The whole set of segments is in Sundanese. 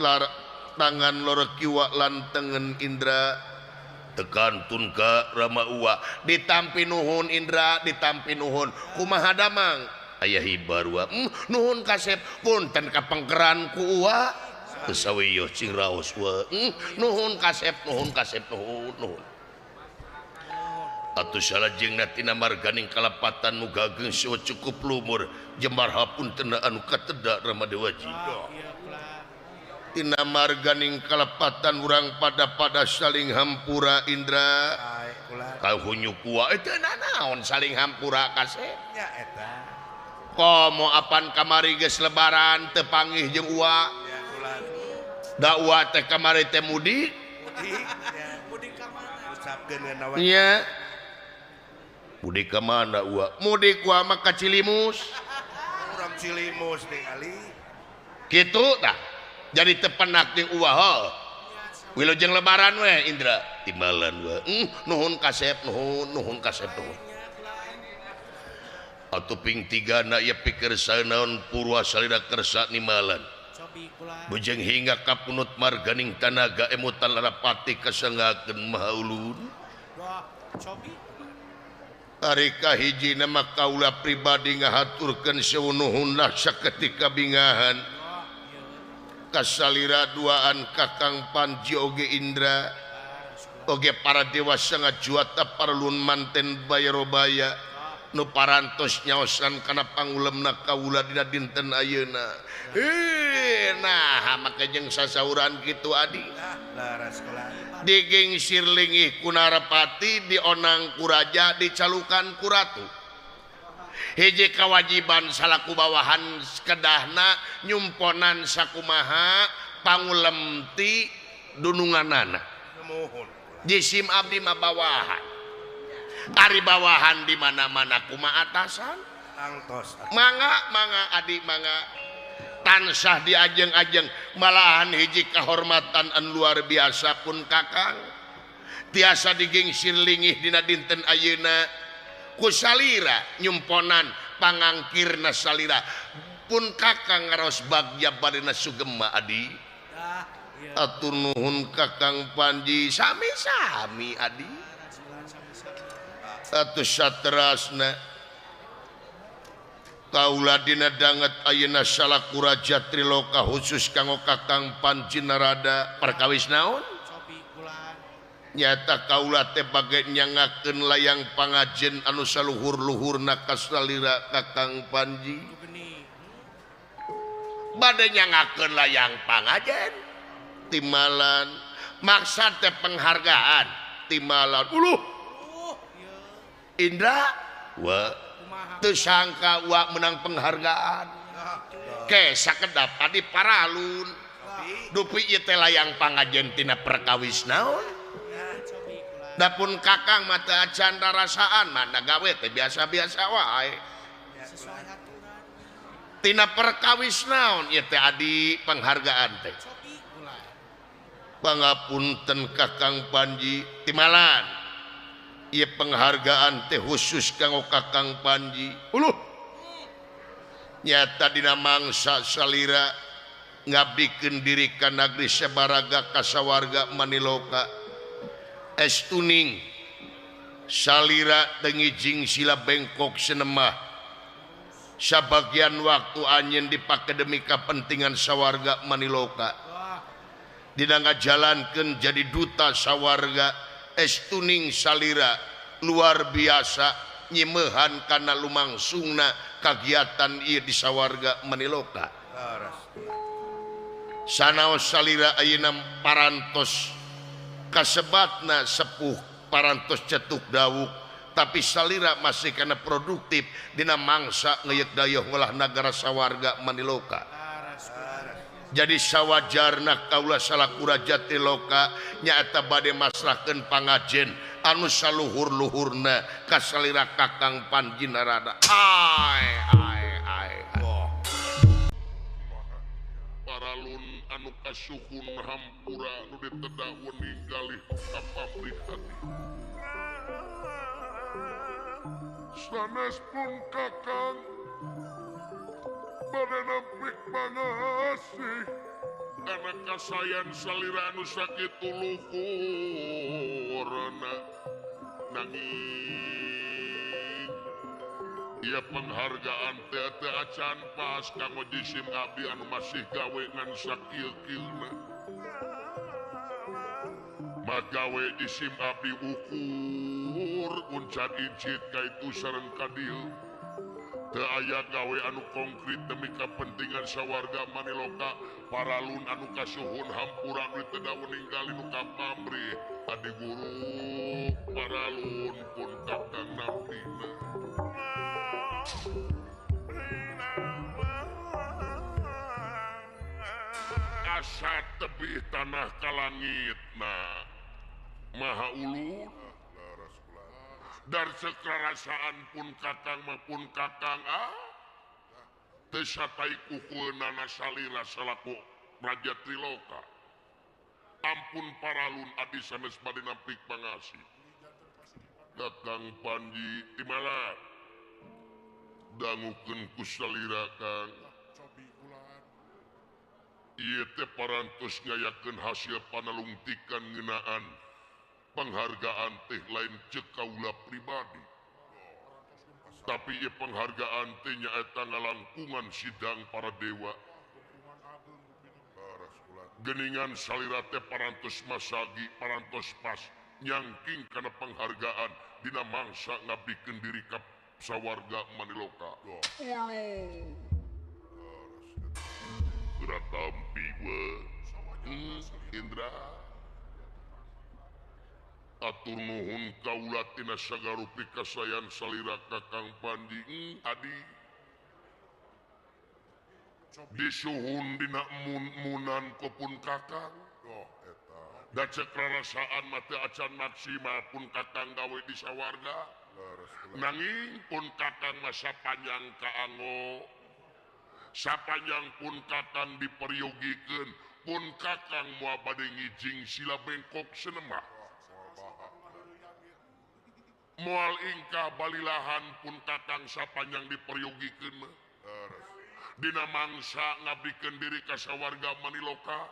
Lar tangan loro kiwa lan tengen Indra tekantun ka Rama Uwa ditampi nuhun Indra ditampi nuhun kumaha damang aya hibar wa nuhun kasep punten kapengkeran ku Uwa teu sawiyo cing raos wa nuhun kasep nuhun kasep nuhun nuhun atuh salajengna tina marganing kalepatan nu gageng sawo cukup lumur jembar hapuntenna anu kateda Rama Dewaji. Tina marganing kalepatan urang pada-pada saling hampura Indra kahunyuk wa teu nanaon saling hampura kasep nya eta komo apan kamari geus lebaran teu panggih jeung Uwa ya kula da Uwa teh kamari teh mudik mudik ya Mudik ka mana? Ucapkeun ngeuna we nya mudik ka mana Uwa mudik Uwa mah ka Cilimus urang Cilimus ningali kitu tah jadi tepenak jeung Uwa heuh wilujeng lebaran we Indra timbalan we nuhun kasep nuhun nuhun kasep nuhun atuh ping tigana ieu pikir sanaon purwa salira kersa nimalan Cobi kula. Bujeng hingga kapunut marganing tanaga emutan larapati kasangakeun maha ulun Wah, cobi. Ari kahiji nama kaula pribadi ngahaturkeun sewu nuhun lah saketika bingahan Wah, ieu. kasalira duaan Kakang Panji oge Indra oge para dewa sangat juata parlun manten bayarobaya nu parantos nyaosan kana pangulemna kaula dina dinten ayeuna. Nah make jeung sasauran kitu adi ah laras kula digingsir lingih ku Narapati dionang ku raja dicalukan ku ratu hiji kewajiban salaku bawahan kedahna nyumponan sakumaha pangulem ti dununganana Nuhun kula jisim abdi mah bawahan ari bawahan di mana-mana kuma atasan tangtos mangga mangga adik mangga tansah diajeng-ajeng malahan hiji kehormatan anu luar biasa pun kakang tiasa digingsir lingih dina dinten ayeuna ku salira nyumponan pangangkirna salira pun kakang ngaraos bagja badena sugema adi Dah, ieu. atur nuhun Kakang Panji sami-sami adi Sami-sami. atuh saterasna kaula dina danget ayeuna salaku raja Triloka khusus kanggo Kakang Panji Narada perkawis naon Cobi kula. Nyata kaula teh bage nyangakeun layang pangajen anu saluhur-luhurna kasalira Kakang Panji Nu geni. Bade nyangakeun layang pangajen timalan maksa teh penghargaan timalan uluh Ieu. Indra wa Kumaha? teu sangka wa menang penghargaan ke sakedap adi paralun dupi ieu teh layang pangajen tina perkawis naon Cobi kula. da pun kakang mah teu acan rarasaan mana gawe teh biasa-biasa wae Sesuai aturan. tina perkawis naon ieu teh adi penghargaan teh Cobi kula. Pangapunten Kakang Panji timalan ieu penghargaan teh khusus kanggo Kakang Panji uluh nyata dina mangsa salira ngabdikeun diri ka nagri sabaraga kasawarga Maniloka estuning salira teu ngijing sila bengkok senemah sabagian waktu anjeun dipake demi kapentingan sawarga Maniloka Wah, dina ngajalankeun jadi duta sawarga estuning salira luar biasa nyimehan kana lumangsungna kagiatan ieu di sawarga Maniloka laras sanaos salira ayeuna parantos kasebatna sepuh parantos cetuk dawuk tapi salira masih kana produktif dina mangsa ngeyek dayoh ngolah nagara sawarga Maniloka laras. Jadi sawajarna kaula salaku raja Triloka nyaeta bade masrahkeun pangajen anu saluhur-luhurna ka salira Kakang Panji Narada ai ai ai wah Paralun anu kasuhun hampura nu diteda wening galih kapamrih hati. Sanes pun kakang bade nampik pangasih. Karena kasayan salira anu sakitu luhurna nanging ieu penghargaan teh teu acan pas kanggo jisim abdi anu masih gawe ngan sakieu-kieuna. Magawe jisim abdi ukur uncan incit kaitu sareng ka dieu. Teu aya gawe anu konkret demi kepentingan sawarga Maniloka paralun anu kasuhun hampura nu teu daun ninggali nu kapamrih adi guru paralun pun kakang nampina. Asa tebih tanah ka langitna maha ulun dar sekerasaan pun kakang maupun kakang teu satai kukueunana salira salaku Raja Triloka. Ampun paralun abdi sanes bade nampik pangasih. Kakang Panji timala dangukeun ku salira Kang. Ieu teh parantos ngayakeun hasil panalungtikan ngeunaan penghargaan teh lain ceuk kaula pribadi, tapi ieu penghargaan teh nyaeta ngalangkungan sidang para dewa. Geningan salira teh parantos masagi parantos pas nyangking kana penghargaan dina mangsa ngabdikeun diri ka sawarga Maniloka. Geura tampi we Indra. Atur nuhun kaula tina sagarupi kasayan salira Kakang Panji adi disuhun dina mun-munan kopun kakang. Da cek rarasaan mah teu acan maksimal pun kakang gawe di sawarga. Nanging pun kakang mah sapanjang kaanggo, sapanjang pun kakang diperyogikeun, pun kakang moal bade ngijing sila bengkok senemah. Moal ingkah balilahan pun kakang sapanjang diperyogikeun mah. Dina mangsa ngabdikeun diri ka sawarga Maniloka.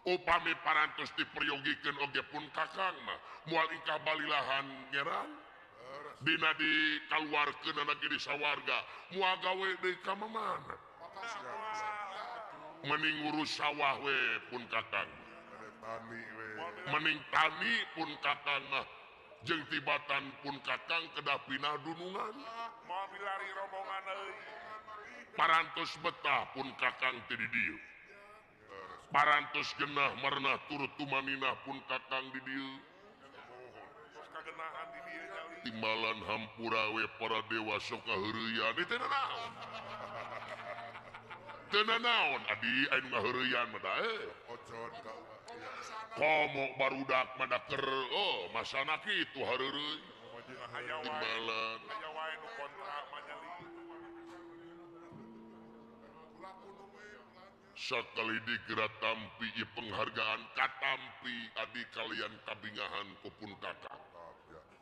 Upami parantos diperyogikeun oge pun kakang mah moal ingkah balilahan ngerang. Dina dikaluarkeunana ge di sawarga moal gawe deui ka mamana. Mending ngurus sawah we pun kakang. Mending tani pun kakang mah jeung tibatan pun kakang kedah pinah dunungan. Parantos betah pun kakang teh di dieu. Parantos genah merenah turut tumaninah pun kakang di dieu. Timbalan hampura we para dewa sok ngaheureuyaan teu nanaon. Teu nanaon adi anu ngaheureuyaan mah da Komo barudak mah da keur oh masana kitu hareureuy. Timbalan sakali digeura tampi ieu penghargaan katampi adi kalian kabingahan ku pun kakang.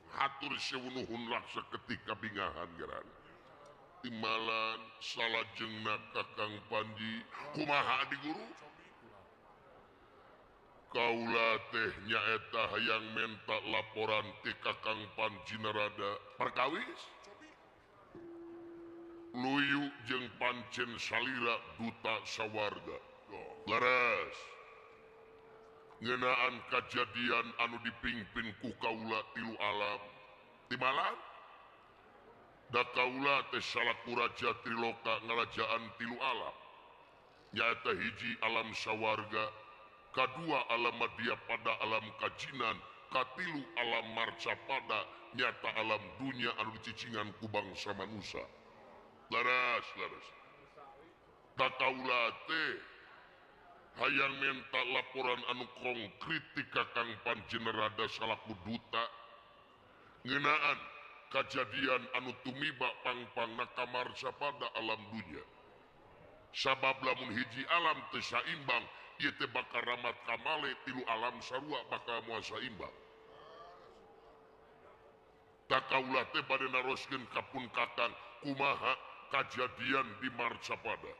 Hatur sewunuhun laksa ketika bingahan geran. Timbalan salajengna Kakang Panji kumaha adi guru? Kaula teh nyaeta hayang menta laporan ti Kakang Panji Narada perkawis luyu jeung pancen salira duta sawarga. Leres ngeunaan kajadian anu dipingpin ku kaula tilu alam. Timbalan da kaula teh salaku raja Triloka ngarajaan tilu alam, nyaeta hiji alam sawarga, kadua alam madya pada alam kajinan, katilu alam marcapada nyata alam dunia anu dicicingan ku bangsa manusia. Laras laras da kaula teh hayang minta laporan anu konkret ti Kakang Panji Narada salaku duta ngeunaan kajadian anu tumiba pangpangna ka marcapada alam dunia. Sabab lamun hiji alam teu saimbang ieu teh bakal ramat kamale tilu alam sarua bakal moal saimbang. Tak kaula teh bade naroskeun ka pun kakang kumaha kajadian di marcapada.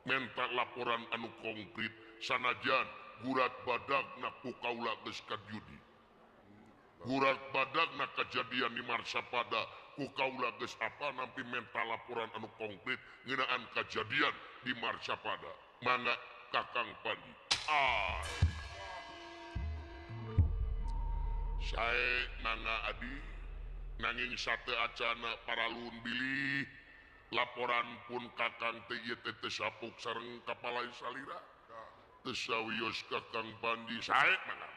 Menta laporan anu konkret sanajan gurat badagna ku kaula geus kajudi. Gurat badagna kajadian di Marsapada ku kaula geus apa nampi menta laporan anu konkret ngeunaan kajadian di Marsapada. Mangga Kakang Panji. Ah. Sae mangga adi nanging sate acana paralun bilih laporan pun Kakang teh ieu teh teu sapuk sareng kapalai salira. Teu sawios Kakang Panji sae mangga.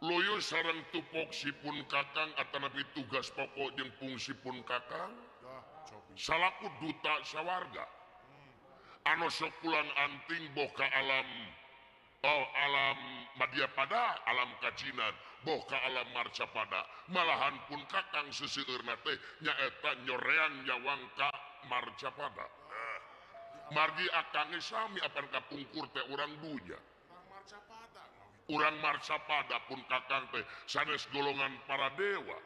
Loyo sareng tupoksipun Kakang atanapi tugas pokok jeung fungsipun Kakang salaku duta sawarga anu sok pulang anting boh ka alam oh alam Madyapada alam kajinan boh ka alam Marcapada malahan pun Kakang seseueurna teh nyaeta nyoreang nyawang ka Marcapada margi akang ge sami apan kapungkur teh urang dunya urang Marcapada pun Kakang teh sanes golongan para dewa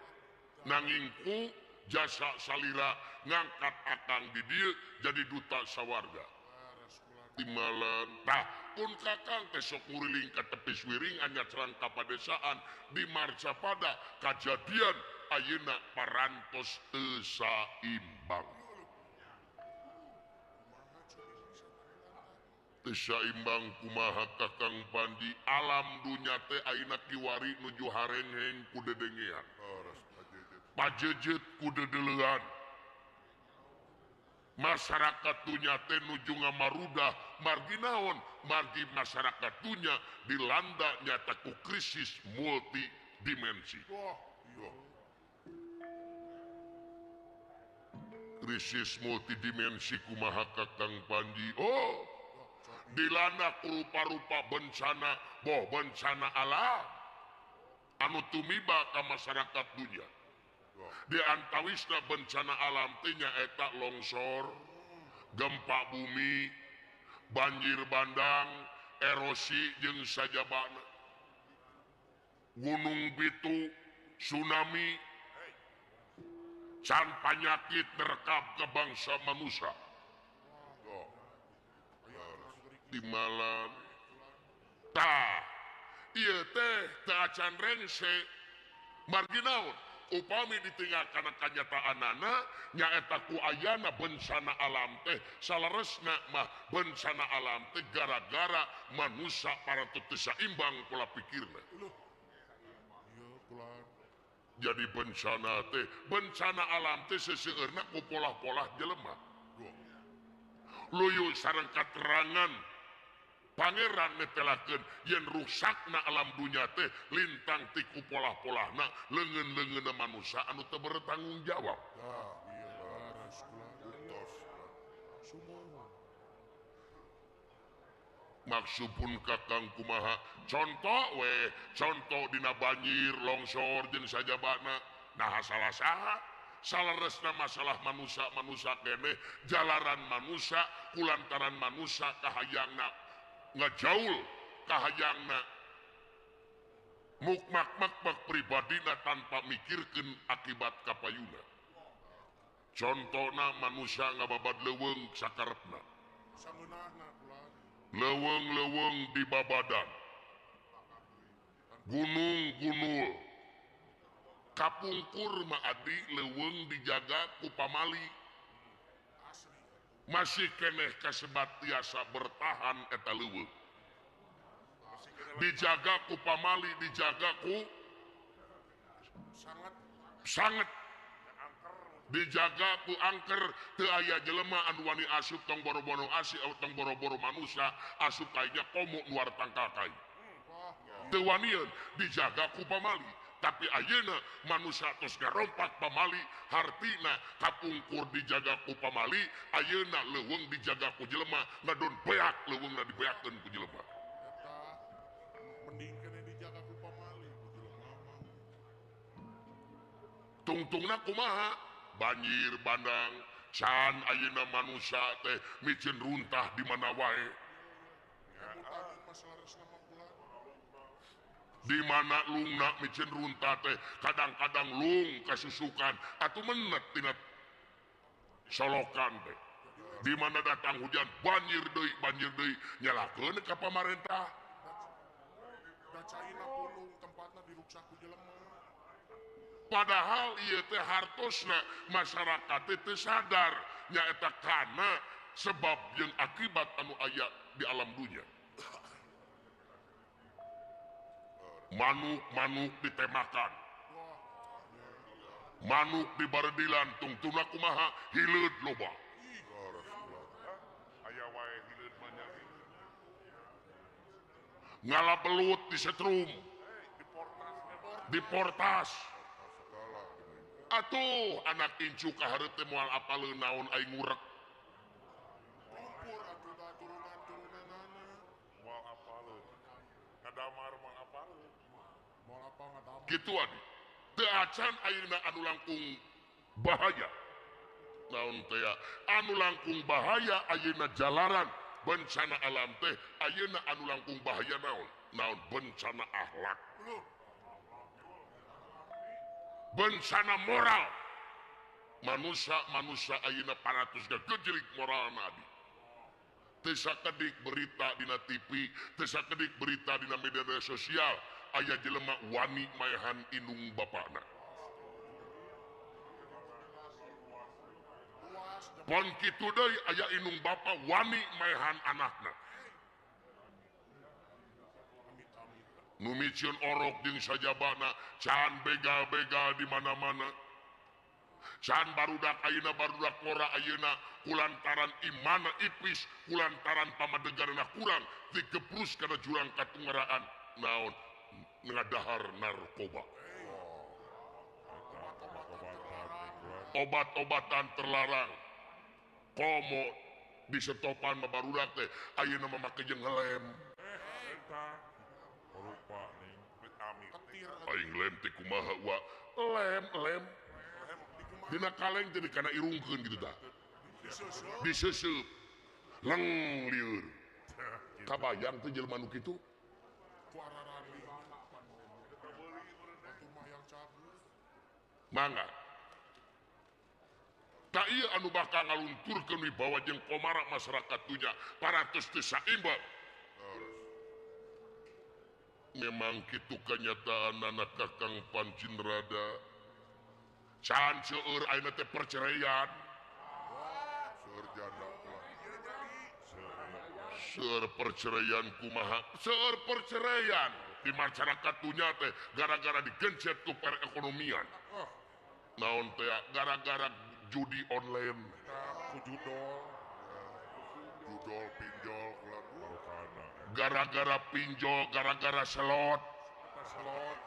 nanging ku jasa salira ngangkat akang di dieu jadi duta sawarga timalan tah pun Kakang teh sok nguriling ka tepis wiring anyacrang ka padesaan di Marcapada kajadian ayeuna parantos teu saimbang. Teu saimbang kumaha Kakang Panji alam dunya teh ayeuna kiwari nuju harengheng ku dedengean pajejet ku dedeleuan masyarakat dunya teh nuju ngamarudah margi naon margi masyarakat dunya dilanda nyata ku krisis multidimensi. Krisis multidimensi kumaha Kakang Panji oh dilanda ku rupa-rupa bencana boh bencana alam anu tumiba ka masyarakat dunya. Di antawisna bencana alam teh nyaeta longsor, gempa bumi, banjir bandang, erosi jeung sajabana. Gunung Bitu, tsunami, can panyakit nerekap ke bangsa manusia. Di malam tah ieu teh teu acan rengse margi naon? Upami ditinggal kana kanyataanana nyaeta ku ayana bencana alam teh saleresna mah bencana alam teh gara-gara manusia para teu saimbang pola pikirna. Jadi bencana teh bencana alam teh seseueurna ku polah-polah jelema. Luyu sareng katerangan Pangeran netelakeun yen rusakna alam dunya teh lintang ti ku polah-polahna leungeun-leungeunna manusia anu teu bertanggung jawab. Maksud pun Kakang kumaha contoh we contoh dina banjir longsor jeung sajabana nah salah saha saleresna masalah manusia-manusia keneh jalaran manusia kulantaran manusia kahayangna ngajaul kahayangna mukmak-makmak pribadina tanpa mikirkeun akibat kapayuna. Contona manusia ngababad leuweung sakarepna leuweung-leuweung di babadan gunung-gunul kapungkur mah adi leuweung dijaga ku pamali masih keneh kasebat tiasa bertahan eta leuweung dijaga ku pamali dijaga ku sanget dijaga ku angker teu aya jelema anu wani asup tong boro-boro asih tong boro-boro manusia asup kainya komo luar tangkal kai teu wanieun dijaga ku pamali. Tapi ayeuna manusia tos garompak pamali hartina kapungkur dijaga ku pamali ayeuna leuweung dijaga ku jelema ngadon beak leuweungna dibeakkeun ku jelema. Eta mending keneh dijaga ku pamali ku jelema mah. Tungtungna kumaha? Banjir bandang can ayeuna manusia teh micin runtah di mana wae. Di mana lungna micin runtah teh kadang-kadang lung kasusukan atuh menet tina solokan teh. Di mana datang hujan banjir deui nyalahkeun ka pamarentah. Da caina pulung tempatna diruksak ku jelema. Padahal ieu teh hartosna masyarakat teh teu sadar nyaeta kana sebab jeung akibat anu aya di alam dunya. Manuk-manuk ditemakan. Manuk di baredilan tungtuna kumaha hileud loba. Aya wae hileud mah nya. Ngala belut di setrum. Diportas. Atuh anak incu ka hareup teh moal apaleun naon aing ngurek. Lumpur atuh da turunan-turunanana. Moal apaleun. Ngadamar moal apaleun. Moal apal ngadamar. Kitu adi. Teu acan ayeuna anu langkung bahaya. Naon teh anu langkung bahaya ayeuna jalaran bencana alam teh ayeuna anu langkung bahaya naon? Naon bencana akhlak. Bencana moral. Manusia-manusia ayeuna paratus gejelik moralna adi. Teu sakedik berita dina TV, teu sakedik berita dina media sosial, aya jelema wani maehan indung bapana. Pon kitu deui aya indung bapa wani maehan anakna. Nu micieun orok jeung sajabana, can begal-begal di mana-mana. Can barudak ayeuna barudak ngora ayeuna kulantaran imana ipis, kulantaran pamadeganna kurang, digebrus kana jurang katungaraan naon ngadahar narkoba. Obat-obatan terlarang. Komo di setopan mah barudak teh ayeuna mah make jeung ngelem. Aing lem teh kumaha wa? Lem lem. Dina kaleng teh dikana irungkeun kitu tah. Diseuseub. Leng lieur. Kabayang teh jelema nu kitu? Mangga. Tak ieu anu bakal ngalunturkeun wibawa jeung komara masyarakat dunya paratus teu saimbang. Memang kitu kenyataan anak Kakang Pancinrada. Can seueur ayeuna teh perceraian. Seueur janda. Seueur perceraian kumaha? Seueur perceraian di masyarakat dunya teh gara-gara digencet ku perekonomian. Naon teh gara-gara judi online. Ku judol. Judol pinjol ulah gara-gara pinjol, gara-gara slot. Slot.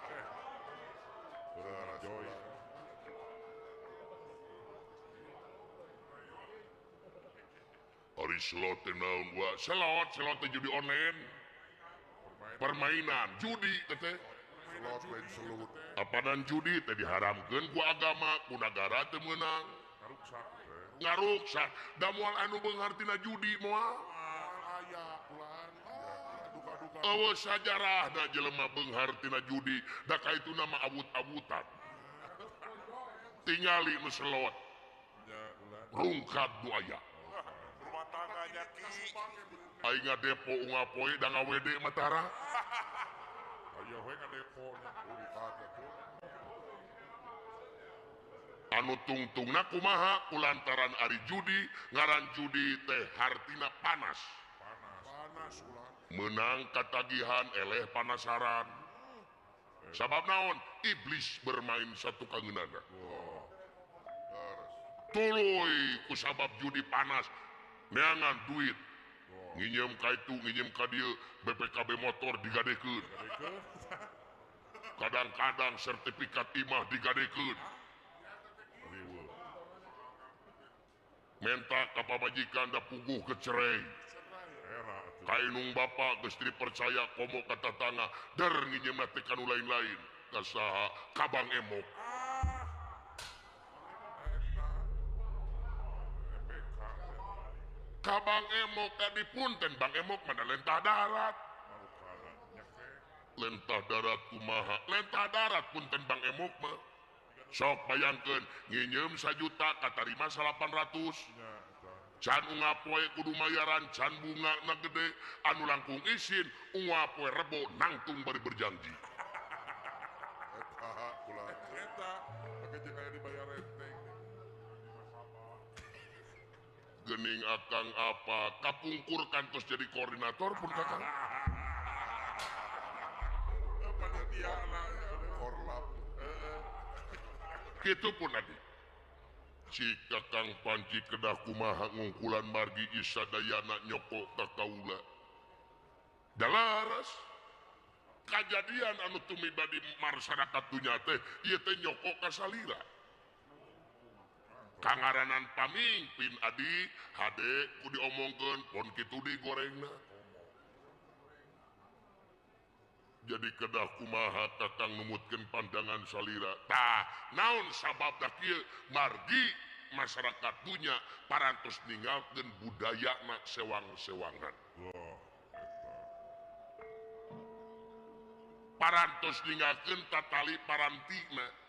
Ari slot teh naon wa? Slot, slot teh judi online. Permainan judi teh. Slot lain selut. Apanan judi teh diharamkeun ku agama, ku nagara teu meunang. Ngaruksak. Ngaruksak. Da moal anu beunghar tina judi moal. Aya ulah. Eueuh sajarahna jelema beunghar tina judi, da kaituna mah awut-awutan. Tingali nu selot. Rungkad nu aya. Rumah tangganya ki. Aing ngadepo unggal poe da ngawede mah tara. Aya we ngadepo rungkad atuh. Anu tungtungna kumaha kulantaran ari judi, ngaran judi teh hartina panas. Panas ulah. Menang katagihan eleh panasaran. Sabab naon? Iblis bermain satu kangeunana. Tuluy ku sabab judi panas neangan duit. Nginjem ka itu, nginjem ka dieu, BPKB motor digadekeun. Kadang-kadang sertifikat imah digadekeun. Menta ka pamajikan da puguh kecerai. Kainung bapak geus dipercaya komo ka tatangga der nginjem teh kanu lain-lain ka saha ka Bang Emok. Ka Bang Emok ka dipunten Bang Emok mah lentah darat. Lentah darat kumaha? Lentah darat punten Bang Emok mah. Sok bayangkeun nginjem 1 juta katarima 800. Can unggal poe kudu mayaran can bunga na gede anu langkung isin unggal poe rebo nangtung bari berjanji. Eta kula eta make jeung aya dibayar renteng. Gening akang apa kapungkur kantos jadi koordinator pun kakang. Panitia lah korlap. Kitu pun adi. Si kakang Panji kedah kumaha ngungkulan margi isadayana nyoko ka kaula. Dalaras kajadian anu tumiba di masyarakat dunya teh ieu teh nyoko ka salira. Kangaranan pamimpin adi hade ku diomongkeun pon kitu digorengna. Jadi kedah kumaha kakang numutkeun pandangan salira. Tah naon sababna kieu margi masyarakat dunya parantos ninggalkeun budayana sewang-sewangan. Parantos ninggalkeun tatali parantina.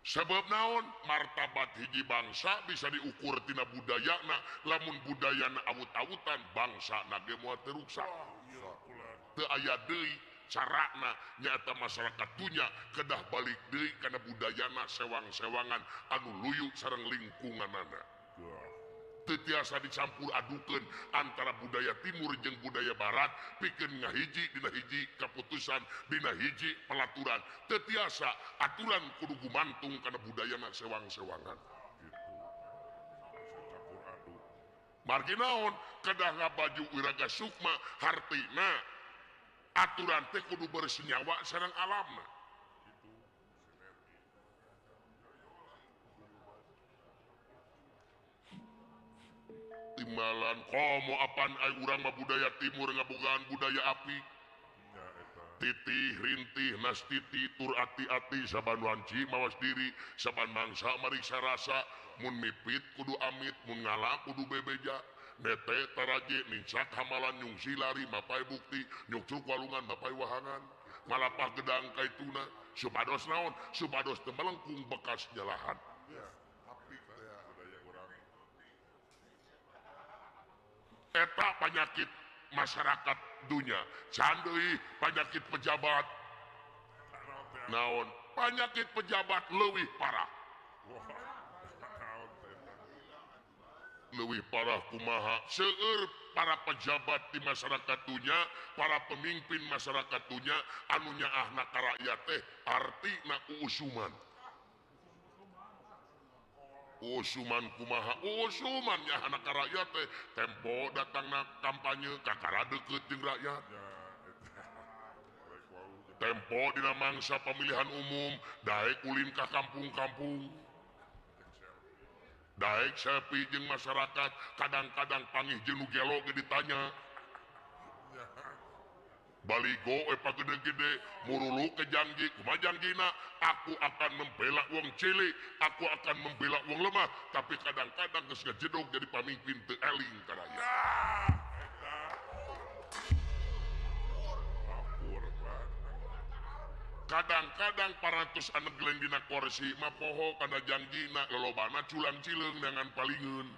Sebab naon martabat hiji bangsa bisa diukur tina budayana, lamun budayana awut-awutan bangsa ge moal teu ruksak. Teu aya deui carana nyaeta masyarakat dunya kedah balik deui kana budayana sewang-sewangan anu luyu sareng lingkunganana. Teu tiasa dicampur adukeun antara budaya timur jeung budaya barat pikeun ngahiji dina hiji kaputusan dina hiji pelaturan. Teu tiasa aturan kudu gumantung kana budayana sewang-sewangan. Margi naon kedah ngabaju wiraga sukma hartina aturan teh kudu bersenyawa sareng alamna. Timbalan komo apan ai urang mah budaya timur ngabogaan budaya api. Titih rintih nastiti tur ati-ati saban wanci mawas diri saban mangsa mariksa rasa mun mipit kudu amit mun ngala kudu bebeja nete taraje nincak hamalan nyungsi lari mapai bukti nyukcruk walungan mapai wahangan malapah gedang kaituna supados naon supados teu melengkung bekas nyalahan. Eta penyakit masyarakat dunia can deui penyakit pejabat naon penyakit pejabat leuwih parah. Leuwih parah kumaha seueur para pejabat di masyarakat dunia para pemimpin masyarakat dunia anu nyaahna ka rakyat teh artina uusuman. Usuman kumaha usuman nyaahna ka rakyat teh tempo datangna kampanye kakara deukeut jeung rakyat. Tempo dina mangsa pemilihan umum daek ulin ka kampung-kampung daek selfie jeung masyarakat kadang-kadang pangih jeung nu gelo ge ditanya. Baligo pagede-gede murulu ke janji kumaha janjina aku akan membela wong cilik aku akan membela wong lemah tapi kadang-kadang geus ngajedog jadi pamimpin teu eling ka rakyat. Kadang-kadang parantos anu geleng dina kursi mah poho kana janjina lolobana culang cileung neangan palingeun.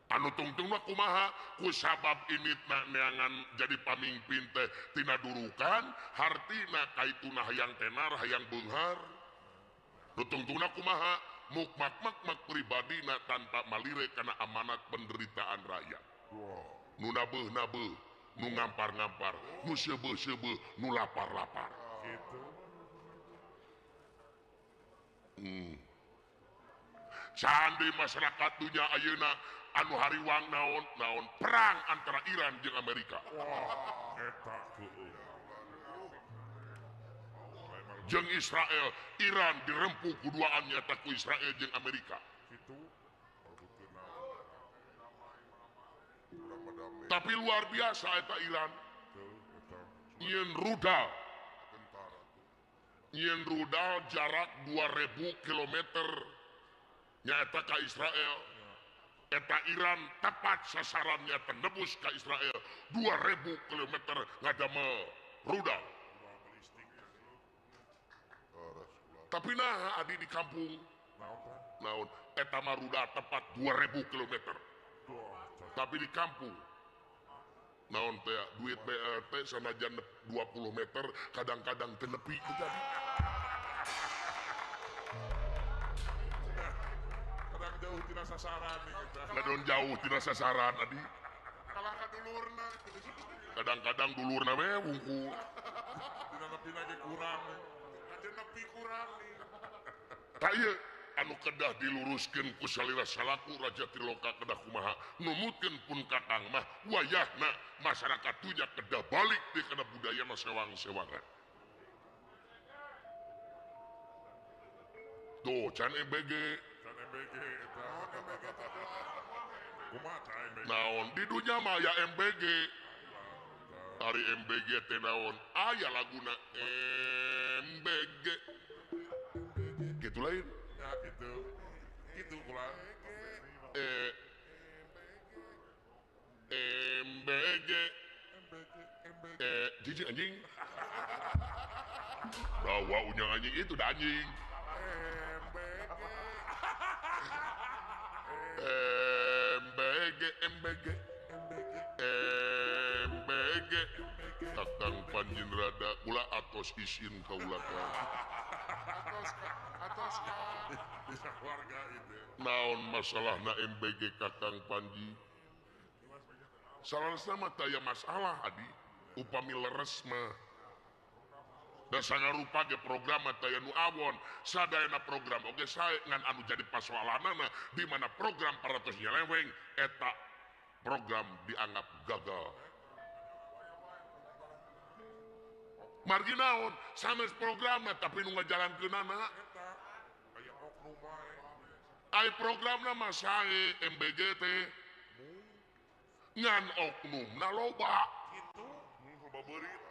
Anu tungtungna kumaha ku sabab initna neangan jadi pamimpin teh tina durukan hartina kaituna hayang tenar hayang beunghar. Nu tungtungna kumaha mukmak-mak pribadina tanpa malire kana amanat penderitaan rakyat. Nu nabeuh-nabeuh, nu ngampar-ngampar, nu seubeuh-seubeuh, nu lapar-lapar. Can deui masyarakat dunya ayeuna anu hariwang naon naon perang antara Iran jeung Amerika. Jeung Israel, Iran dirempuh kuduaan nyata ku Israel jeung Amerika. Tapi luar biasa eta Iran. Nyeun rudal. Nyeun rudal jarak 2000 km nyaeta ka Israel. Eta Iran tepat sasarannya tenebus ka Israel 2000 km ngadamel rudal. Tapi nah adi di kampung naon eta maruda tepat 2000 km. Tapi di kampung naon teh duit BLT sanajan 20 meter kadang-kadang teu nepi teu jadi. Kadang jauh tina sasaran kita. Kadang jauh tina sasaran adi. Kalah ka dulurna. Kadang-kadang dulurna we wungkul. Dina nepina ge kurang. Aja nepi kurang nih. Tah ieu anu kedah diluruskeun ku salira salaku Raja Triloka kedah kumaha numutkeun pun kakang mah wayahna masyarakat dunya kedah balik deui kana budaya sewang-sewangan. Tuh can MBG. Can MBG eta. Kumaha tah MBG? Naon di dunya mah aya MBG. Ari MBG teh naon? Aya laguna MBG. Gitu lain. Ya gitu. Gitu kula. MBG. MBG. Jijik anjing. Bawa unyang anjing itu dah anjing. MBG. MBG MBG MBG Kakang Panjin Rada kula atos isin kaula ka. Atos ka bisa keluarga itu. Naon masalahna MBG Kakang Panji? Salah mah taya masalah adi upami leres mah. Da sangarupa ge program mah taya nu awon sadayana program oge sae ngan anu jadi pasoalanana di mana program paratos nyeleweng eta program dianggap gagal. Margi naon sanes programna tapi nu ngajalankeunana eta aya oknum wae. Ai programna mah sae MBG teh ngan oknumna loba kitu loba beurit.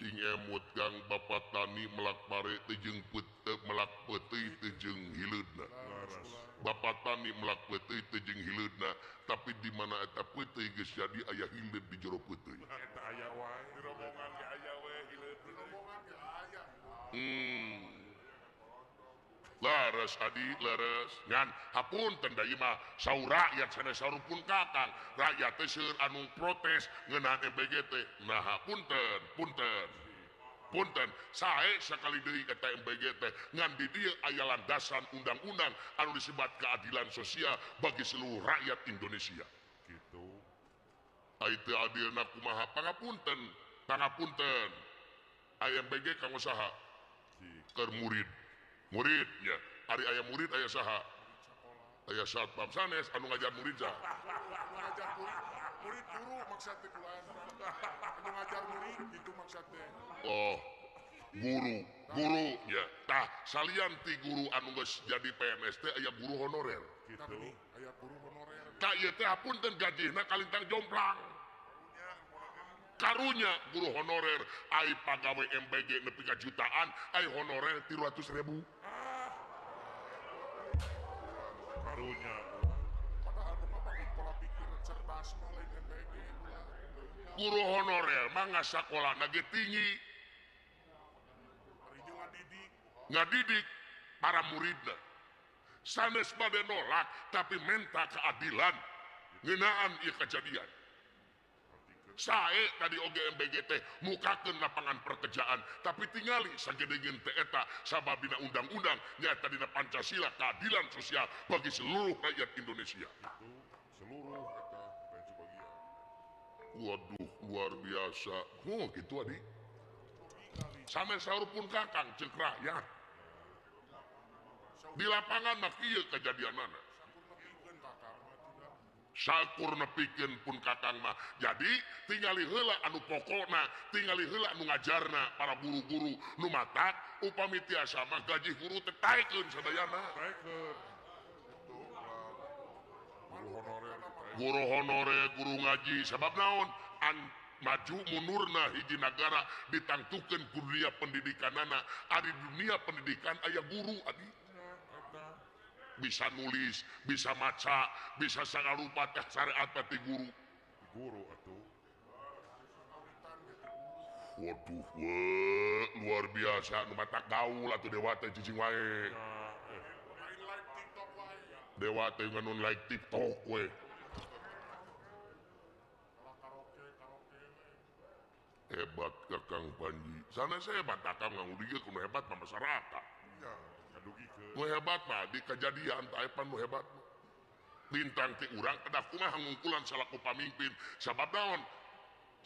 Cing emut gang bapak tani melak pare teu jeung melak peuteuy teu jeung hileudna. Bapak tani melak peuteuy teu jeung hileudna, tapi di mana eta peuteuy geus jadi aya hileud di jero peuteuy. Eta aya wae, di rombongan ge aya we hileud. Di rombongan ge aya. Leres adi leres ngan hapunten da ieu mah saur rakyat sanes saur pun kakang. Rakyat teh seueur anu protes ngeunaan MBG teh. Nah hapunten punten punten sae sakali deui eta MBG teh ngan di dieu aya landasan undang-undang anu disebat keadilan sosial bagi seluruh rakyat Indonesia. Gitu. Ai teu adilna kumaha pangapunten pangapunten. Aya MBG kanggo saha? Keur murid. Muridnya ari aya murid aya saha aya satpam sanes anu ngajar murid saha ngajar murid murid guru maksud teh kula anu ngajar murid gitu maksud teh. Oh guru guru nya tah salian ti guru anu geus jadi PNS teh aya guru honorer gitu aya guru honorer tah ieu teh hapunten gajihna kalintang jomplang karunya guru honorer ai pagawe MBG nepi ka jutaan ai honorer 300.000. Karunya padahal mah bangun pola pikir cerdas mah lain MBG. Guru honorer mah ngasakolana ge tinggi ngadidik para muridna sanes bade nolak tapi menta keadilan ngeunaan ieu kejadian. Sae tadi oge MBG teh mukakeun lapangan pekerjaan tapi tingali sagedegeun teh eta sabab dina undang-undang nyaeta dina Pancasila keadilan sosial bagi seluruh rakyat Indonesia. Itu seluruh eta lain sebagian. Waduh luar biasa. Oh gitu adi. Sampe saur pun kakang ceuk rakyat. Di lapangan mah kieu kejadianana. Sakur nepikeun pun kakang mah. Jadi tingali heula anu pokokna, tingali heula anu ngajarna para guru-guru nu matak upami tiasa mah gaji guru teh taekeun sadayana. Taekeun. Guru honorer. Guru honorer, guru ngaji sabab naon? An maju mundurna hiji nagara ditangtukeun ku dunia pendidikanana. Ari dunia pendidikan aya guru adi. Bisa nulis, bisa maca, bisa sangarupa teh syariat teh guru. Guru atuh. Waduh we, luar biasa nu matak gaul atuh dewa teh cicing wae. Dewa teh nganun like TikTok we. Hebat Kakang Panji. Sana saya hebat Kakang ngangudikeun kudu hebat mah masyarakat. Nu hebat mah di kejadian taepan nu hebat mah. Lintang ti urang kedah kumaha ngungkulan salaku pamimpin sabab naon?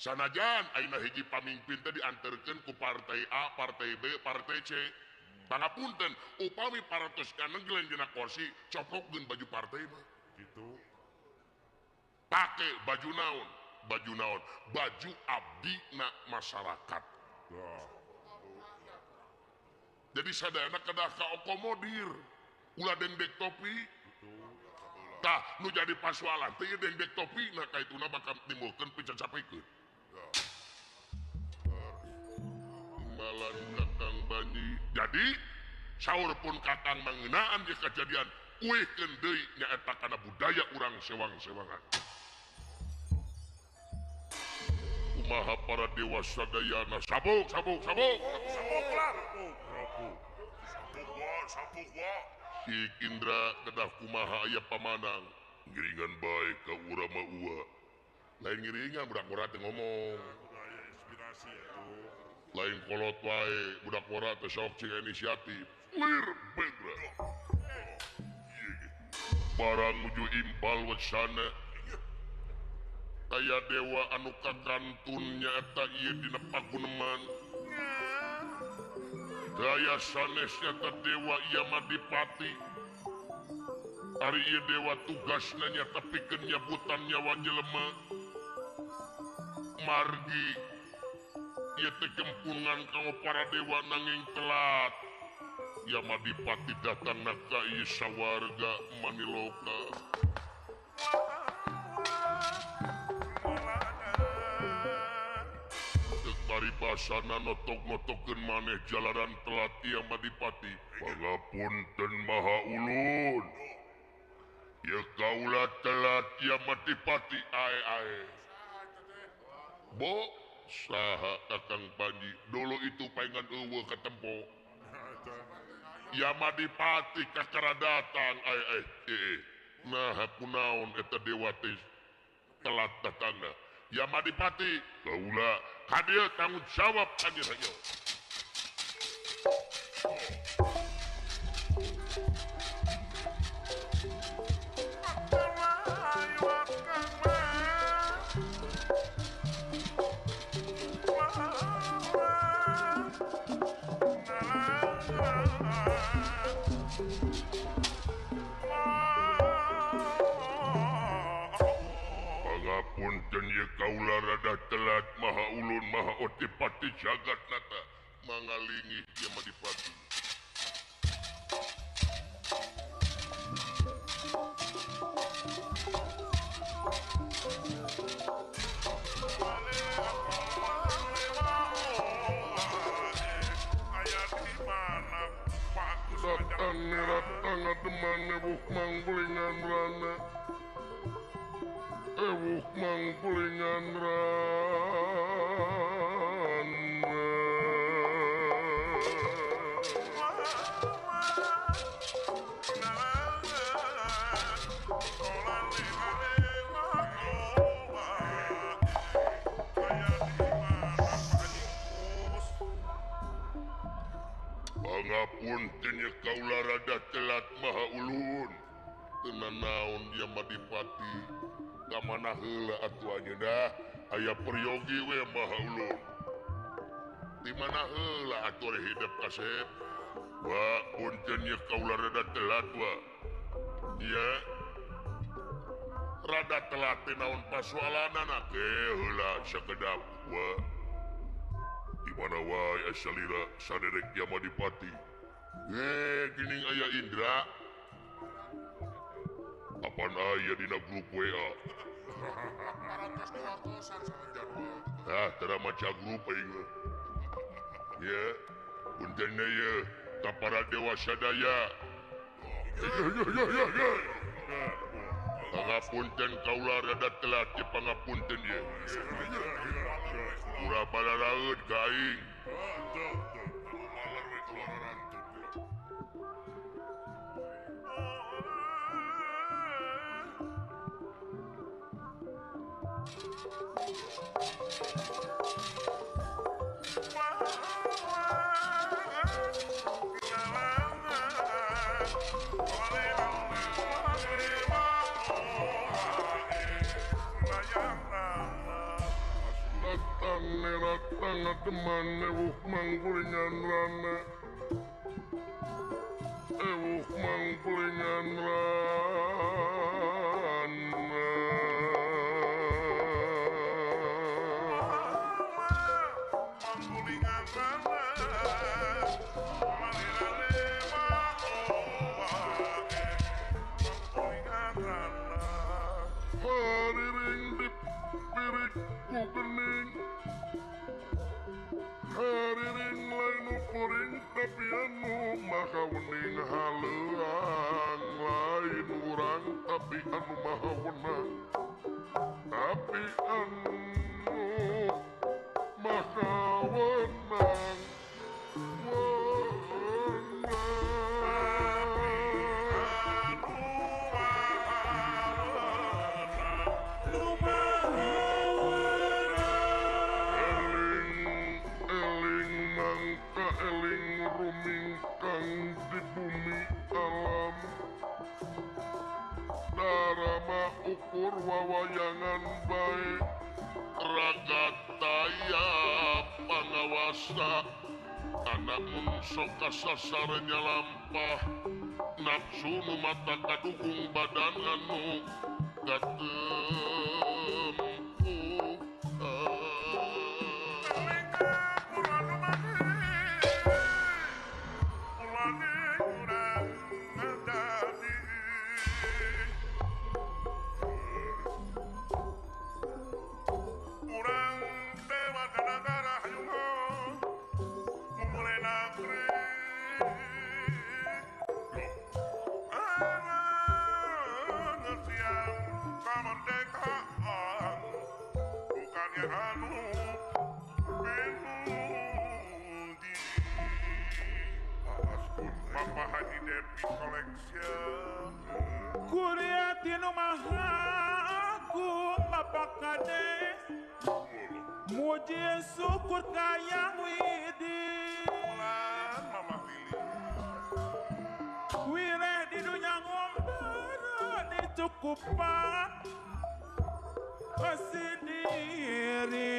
Sanajan ayeuna hiji pamimpin teh dianterkeun ku partai A, partai B, partai C. Pangapunten, upami parantos kaneglen dina kursi, coplokkeun baju partai mah. Gitu. Pake baju naon? Baju naon? Baju abdi na masyarakat. Jadi sadayana kedah kaokomodir. Ulah dengdek topi. Tah nu jadi pasualan teh ieu dengdek topi na kaituna bakal timbulkeun picacapekeun. Malan Kakang Banji. Jadi saur pun Kakang mangeunaan jeung kejadian uihkeun deui nyaeta kana budaya urang sewang-sewangan. Kumaha para dewa sadayana sabuk sabuk sabuk sabuk lah. Sabuk wa sabuk wa. Si Indra kedah kumaha aya pamanang ngiringan bae ka urang mah ua. Lain ngiringan budak ora teh ngomong. Budaya inspirasi atuh. Lain kolot wae budak ora teh sok cing inisiatif. Lir bedra. Barang nuju impal wacana. Aya dewa anu kakantun nyaeta ieu dina paguneman. Daya sanes nyata dewa ieu Madipati. Ari ieu dewa tugasna nyata pikeun nyabutan nyawa jelema. Margi ieu teh kempungan kanggo para dewa nanging telat. Ya Madipati datangna ka ieu sawarga Maniloka. Paribasana notok-notokeun maneh jalaran telat ieu Madipati. Pangapunten maha ulun. Ieu kaula telat ieu Madipati ae-ae. Bo saha Kakang Panji dulu itu paingan eueuh katempo. Ya Madipati kakara datang ae-ae. Nah kunaon eta dewa teh telat datangna. Ya Madipati kaula ka dieu tanggung jawab ka dieu. Pangapunten ye kaula rada telat maha ulun maha otipati jagat nata mangalingi ya Madipati. Datang ratang ademan ewuh manggulingan rana. Ewuh manggulingan rana. Pangapunten ye kaula rada telat maha ulun. Teu nanaon ya Madipati. Ka mana heula atuh anjeunna aya peryogi we maha ulun. Di mana heula atuh hidup kasep. Wa punten ye kaula rada telat wa. Ieu rada telat teh naon pasualanana ke heula sakedap wa. Di mana wae asalira saderek ya Madipati. Geuning aya Indra. Apaan aya dina grup WA? Ah, tara maca grup aing mah. Ya, punten ye ka para dewa sadaya. Pangapunten kaula rada telat ye pangapunten ye. Urang balaraeut ka aing. Teman ewuh mangkulingan rana, ewuh mangkulingan rana. Mangkulingan rana, mangkulingan rana. Hariring dipirik ku gening. Hariring lain ukuring tapi anu maha wening haleuang lain urang tapi anu maha wenang tapi anu maha wenang di bumi alam darama ukur wawayangan bae raga taya pangawasa anak mun sok kasasarnya lampah nafsu nu mata kadukung badan anu katempuh. Muji syukur kayang widi Mama Lili wireh di dunya ngombara dicukupan sendiri.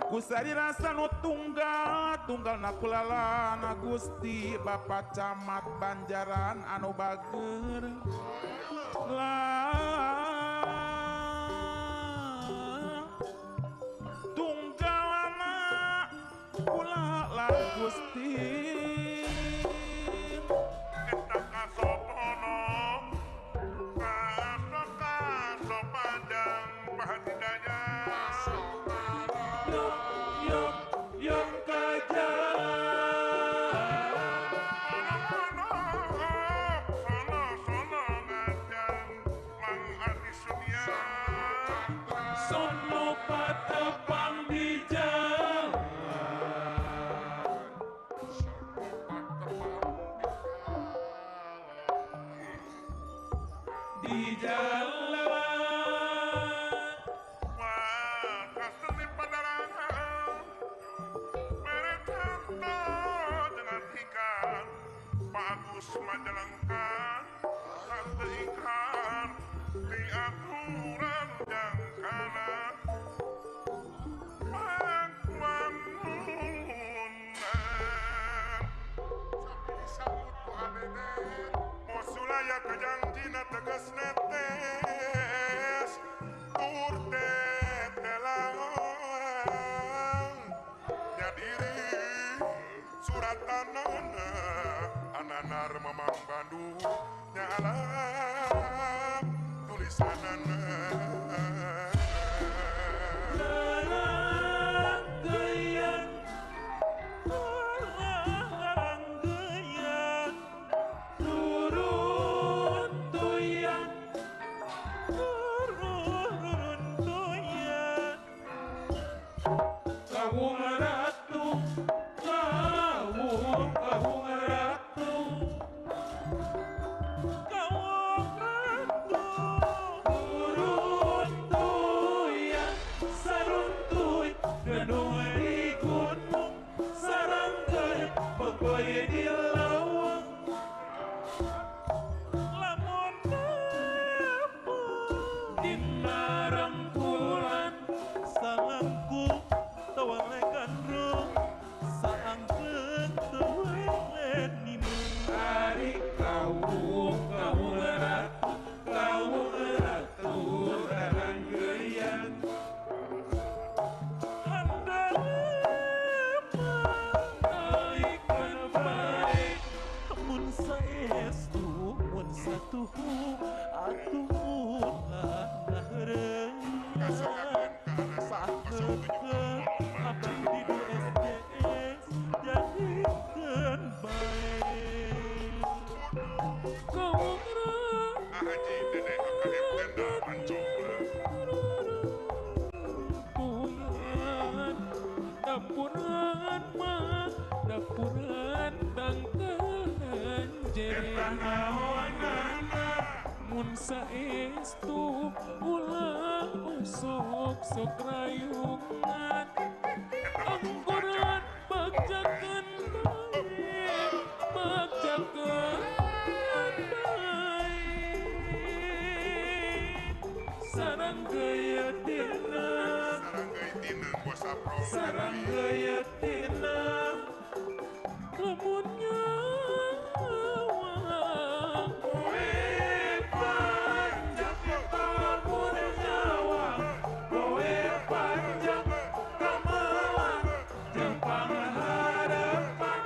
Kusari rasa nu tunggal tunggal nakulalana Gusti Bapak Camat Banjaran anu bager lah tunggalana kula lah Gusti eta kasopono kasopadang pahadidaya. Mamang Bandung nyalam tulisanana. Haji Dede HKM Tenda Mancong. Dapuran mah dapuran tangkahan Eta naonana mun saestu ulah osok sok rayungan anggoran bagjakeun bae bagjakeun bae sarang gaya tina sarang gaya tina lamun nyawa kowe panjang lamun nyawa kowe panjang kamalan jeung pangharapan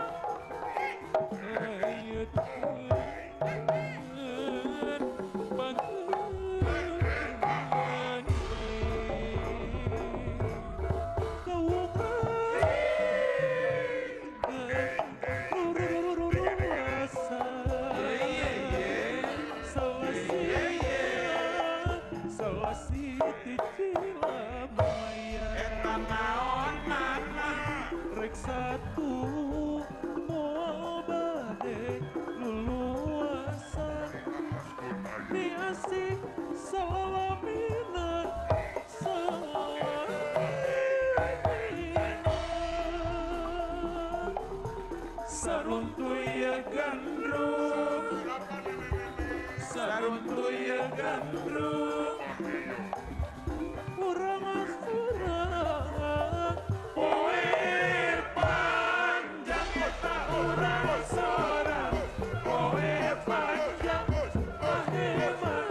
satu moal bade luluasan diasih salamina salamina saruntuy gandrung saruntuy gandrung urang asurang poe panjang eta urang sorang poe panjang paheman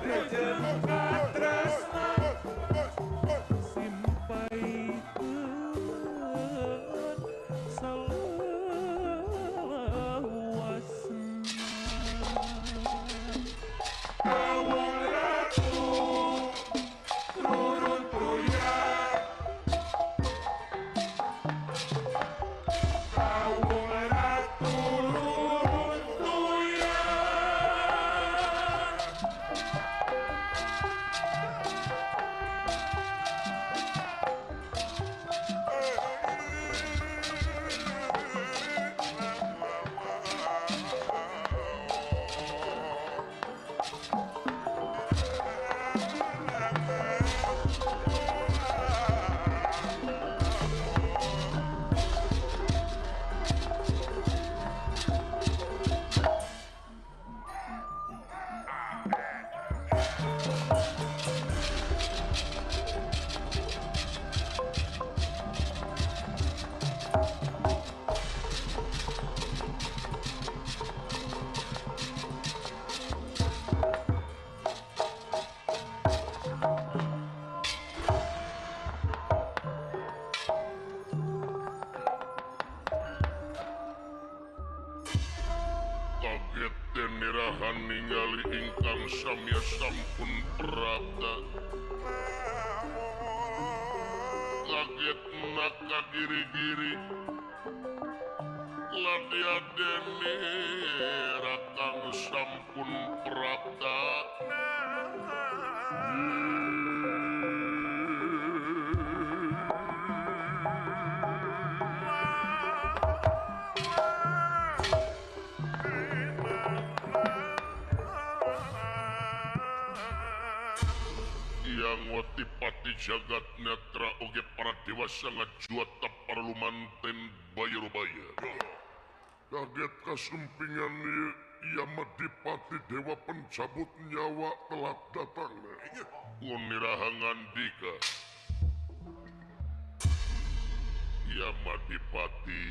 rejeng katresna simpaikeun salawasna Kawung ratu turun tuya Kawung ratu turun tuya Kaget nirahan ningali ingkang samya sampun prapta. Kaget naka giri-giri ladya dene rakang sampun prapta. Yang watipati jagat netra oge para dewa sangat juata parlumanten bayarubaya. Kaget kasumpingan Yamadipati dewa pencabut nyawa telah datang. Unirahangan dika Yamadipati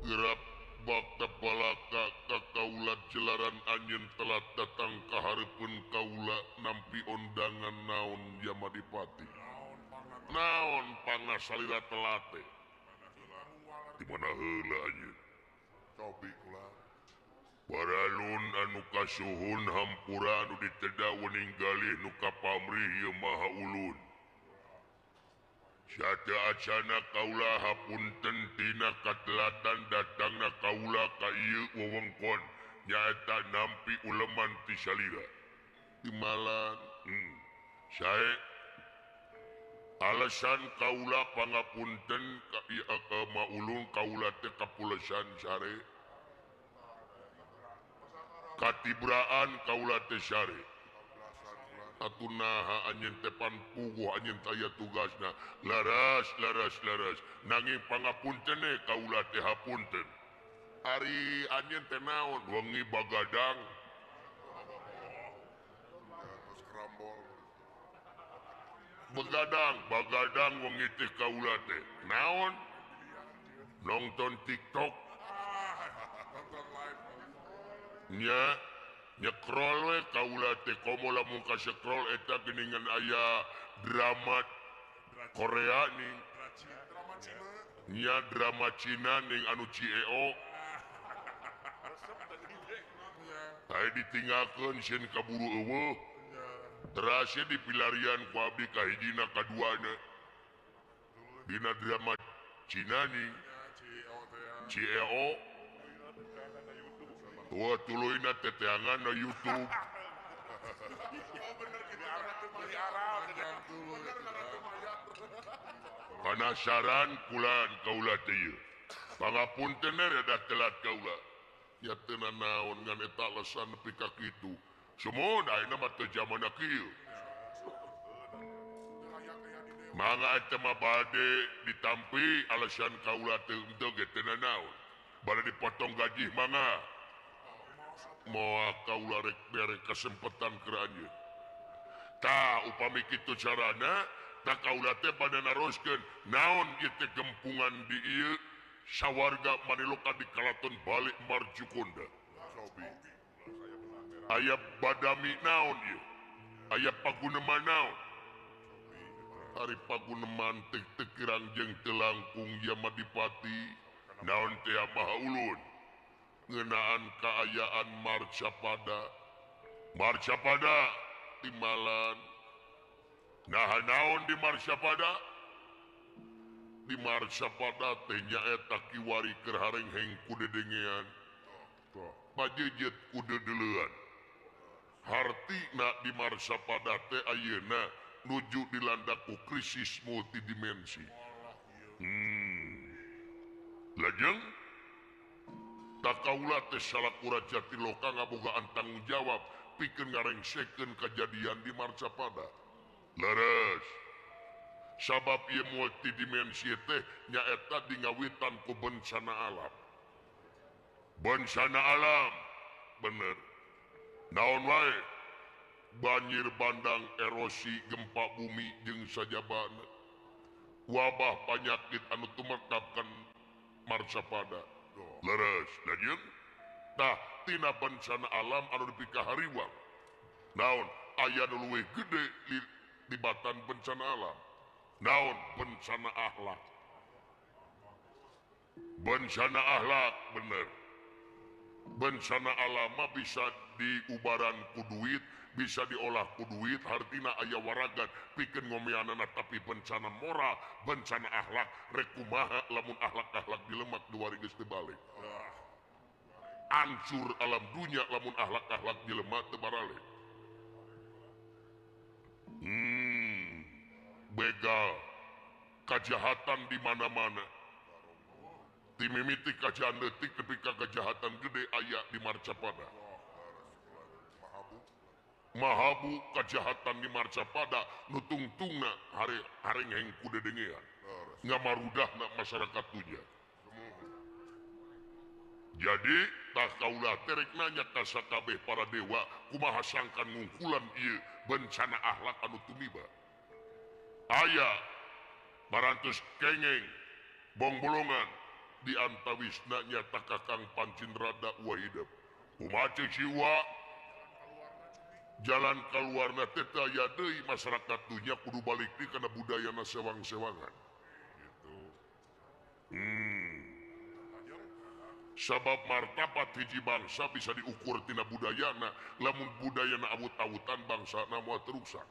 gerap bakta balaka ka kaula jelaran anjeun telah datang ka hareupeun kaula nampi ondangan naon Yamadipati. Naon pangasalira telate di mana heula anjeun Cobi kula Paralun anu kasuhun hampura anu diteda wening galih nu kapamrih ieu maha ulun. Sada acana kaula hapunten tina katelatan datangna kaula ka ieu wewengkon Nyaeta nampi uleman ti salira. Timalan sae alasan kaula pangapunten ka maulung kaula teh kapulesan sare. Katibraan kaula teh sare. Atuh naha anjeun teh pan puguh anjeun taya tugasna. Laras laras laras nanging pangapunten kaula teh hapunten. Ari anjeun teh naon wengi bagadang. Begadang bagadang wengi teh kaula teh naon nonton TikTok nya nyekrol we kaula teh komo lamun ka scroll eta geuningan aya drama Korea ning nya drama Cina ning anu CEO aya ditinggalkeun sieun kaburu eueuh terasnya dipilarian ku abdi kahijina kaduana dina drama Cina ning CEO wah tuluyna teteangan na YouTube. Penasaran kulan kaula teh ieu. Pangapunten rada telat kaula. Nya teu nanaon ngan eta alasan nepi ka kitu. Sumuhun ayeuna mah teu jamanna kieu. Mangga eta mah bade ditampi alasan kaula teu henteu ge teu nanaon. Bade dipotong gaji mangga. Moal kaula rek bere kesempatan keur anjeun. Tah upami kitu carana tah kaula teh bade naroskeun naon ieu teh gempungan di ieu sawarga maniloka di kalaton balik Marjukonda. Aya badami naon ieu? Aya paguneman naon? Ari paguneman teh teu kirang jeung teu langkung Yamadipati naon teh Maha Ulun. Ngeunaan kaayaan Marcapada. Marcapada timalan. Nah naon di Marcapada? Di Marcapada teh nyaeta kiwari keur harengheng ku dedengean. Pajejet ku dedeleuan. Hartina di Marcapada teh ayeuna nuju dilanda ku krisis multidimensi. Lajeng tak kaula teh salaku raja Triloka ngabogaan tanggung jawab pikeun ngarengsekeun kajadian di Marcapada. Leres. Sabab ieu multidimensi teh nyaeta dingawitan ku bencana alam. Bencana alam bener. Naon wae? Banjir bandang, erosi, gempa bumi jeung sajabana. Wabah panyakit anu tumekapkan Marcapada. Leres, lanjut. Tah tina bencana alam anu dipikahariwang. Naon aya nu leuwih gede tibatan bencana alam. Naon bencana akhlak. Bencana akhlak bener. Bencana alam mah bisa diubaran ku duit, bisa diolah ku duit, hartina aya waragan pikeun ngomeanana, tapi bencana moral, bencana akhlak rek kumaha lamun akhlak-akhlak dilemak duari geus teu balik. Hancur alam dunya lamun akhlak-akhlak dilemak teu baralik. Begal, kejahatan di mana-mana. Timimiti kajahatan leutik nepi ka kejahatan gede aya di Marcapada. Mahabu kejahatan di Marcapada nu tungtungna harengheng ku dedengean. Ngamarudahna masyarakat dunya. Jadi tah kaula teh rek nanya ka sakabeh para dewa kumaha sangkan ngungkulan ieu bencana akhlak anu tumiba. Aya parantos kengeng bongbolongan di antawisna nyata Kakang Pancinrada Wahidep. Kumaha ceuk siwa? Jalan kaluarna teh teu aya deui, masyarakat dunya kudu balik deui kana budayana sewang-sewangan. Gitu. Sabab martabat hiji bangsa bisa diukur tina budayana, lamun budayana awut-awutan bangsana moal teruksak.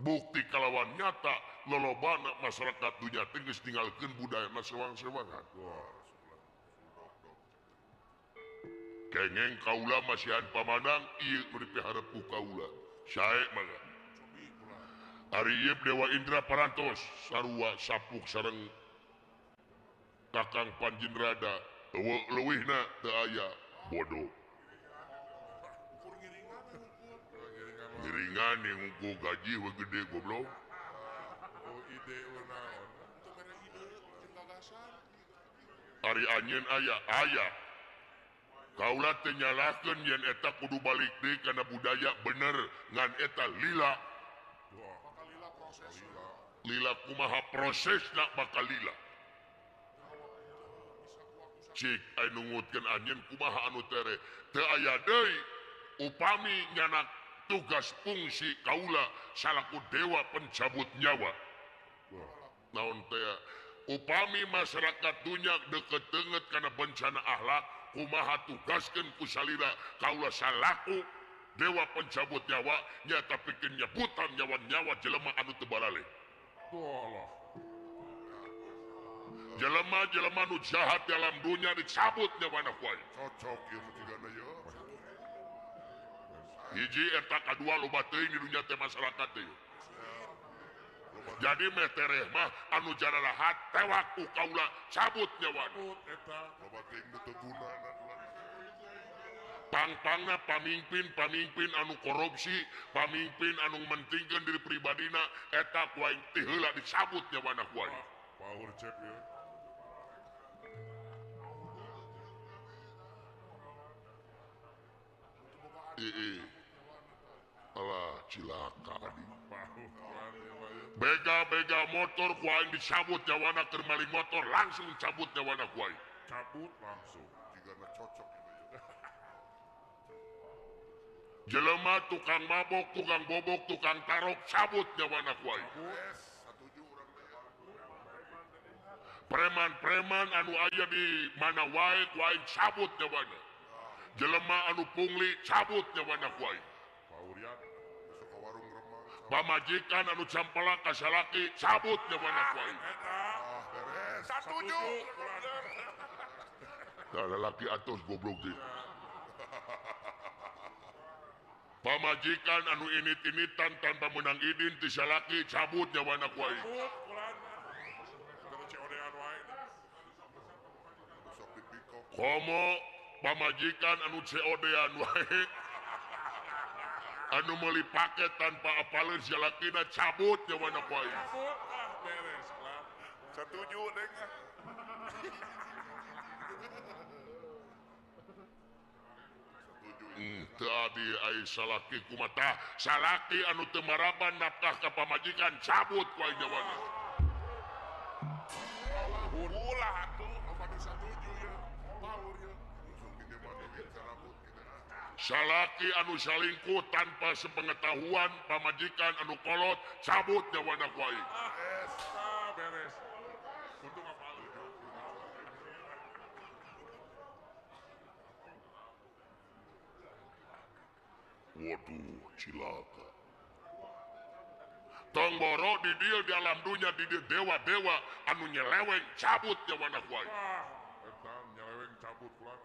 Bukti kalawan nyata lolobana masyarakat dunya teh geus ninggalkeun budayana sewang-sewangan. Kengeng kaula masihan pamanang ieu nu dipiharep ku kaula. Sae mangga. Ari ieu Dewa Indra parantos sarua sapuk sareng Kakang Panjinrada eueuh leuwihna teu aya bodoh. Ngiringan yang ngumpul gaji we gede goblok. Oh ide naon. Teu mere ide jeung gagasan. Ari anjeun aya aya. Kaula teu nyalahkeun yen eta kudu balik deui kana budaya bener ngan eta lila. Bakal lila proses. Lila kumaha prosesna bakal lila. Cik anu nungutkeun anjeun kumaha anu tere teu aya deui upami nyanak tugas fungsi kaula salaku dewa pencabut nyawa. Naon teh upami masyarakat dunya deket deungeut kana bencana akhlak kumaha tugaskeun ku salira kaula salaku dewa pencabut nyawa nyata pikeun nyebutan nyawa-nyawa jelema anu teu baraleh. Allah. Jelema-jelema nu jahat dalam dunya dicabut nyawana ku aing. Cocok ieu mah tigana ieu. Hiji eta kadua loba teuing di dunya teh masyarakat teh. Jadi meh tereh mah anu jararahat tewak ku kaula cabut nyawana. Eta loba teuing nu teu gunana. Pang-pangna pamimpin-pamimpin anu korupsi, pamimpin anu mentingkeun diri pribadina eta ku aing ti heula dicabut nyawana ku aing. Power check ya. Alah cilaka di. Bega-bega motor ku aing dicabut nyawana keur maling motor langsung cabut nyawana ku aing. Cabut langsung jigana cocok. Jelema tukang mabok, tukang bobok, tukang tarok cabut nyawana ku aing. Preman-preman anu aya di mana wae ku aing cabut nyawana. Jelema anu pungli cabut nyawana ku aing. Pamajikan anu campelak ka salaki cabut nyawana ku aing. Satuju. Tah lalaki atos goblok teh. Pamajikan anu init-initan tanpa menang idin ti salaki cabut nyawana ku aing. Komo pamajikan anu COD-an wae anu meuli paket tanpa apaleun salakina cabut nyawana ku aing. Cabut ah beres lah. Satuju deng. Teu adi ai salaki kumaha salaki anu teu maraban nafkah ka pamajikan cabut ku aing nyawana. Ulah atuh loba nu satuju ya. Power ya. Salaki anu salingkuh tanpa sepengetahuan pamajikan anu kolot cabut nyawana ku aing. Ah, beres. Untung apal. Waduh, cilaka. Tong boro di dieu di alam dunya di dieu dewa-dewa anu nyeleweng cabut nyawana ku aing. Wah, eta nyeleweng cabut kula.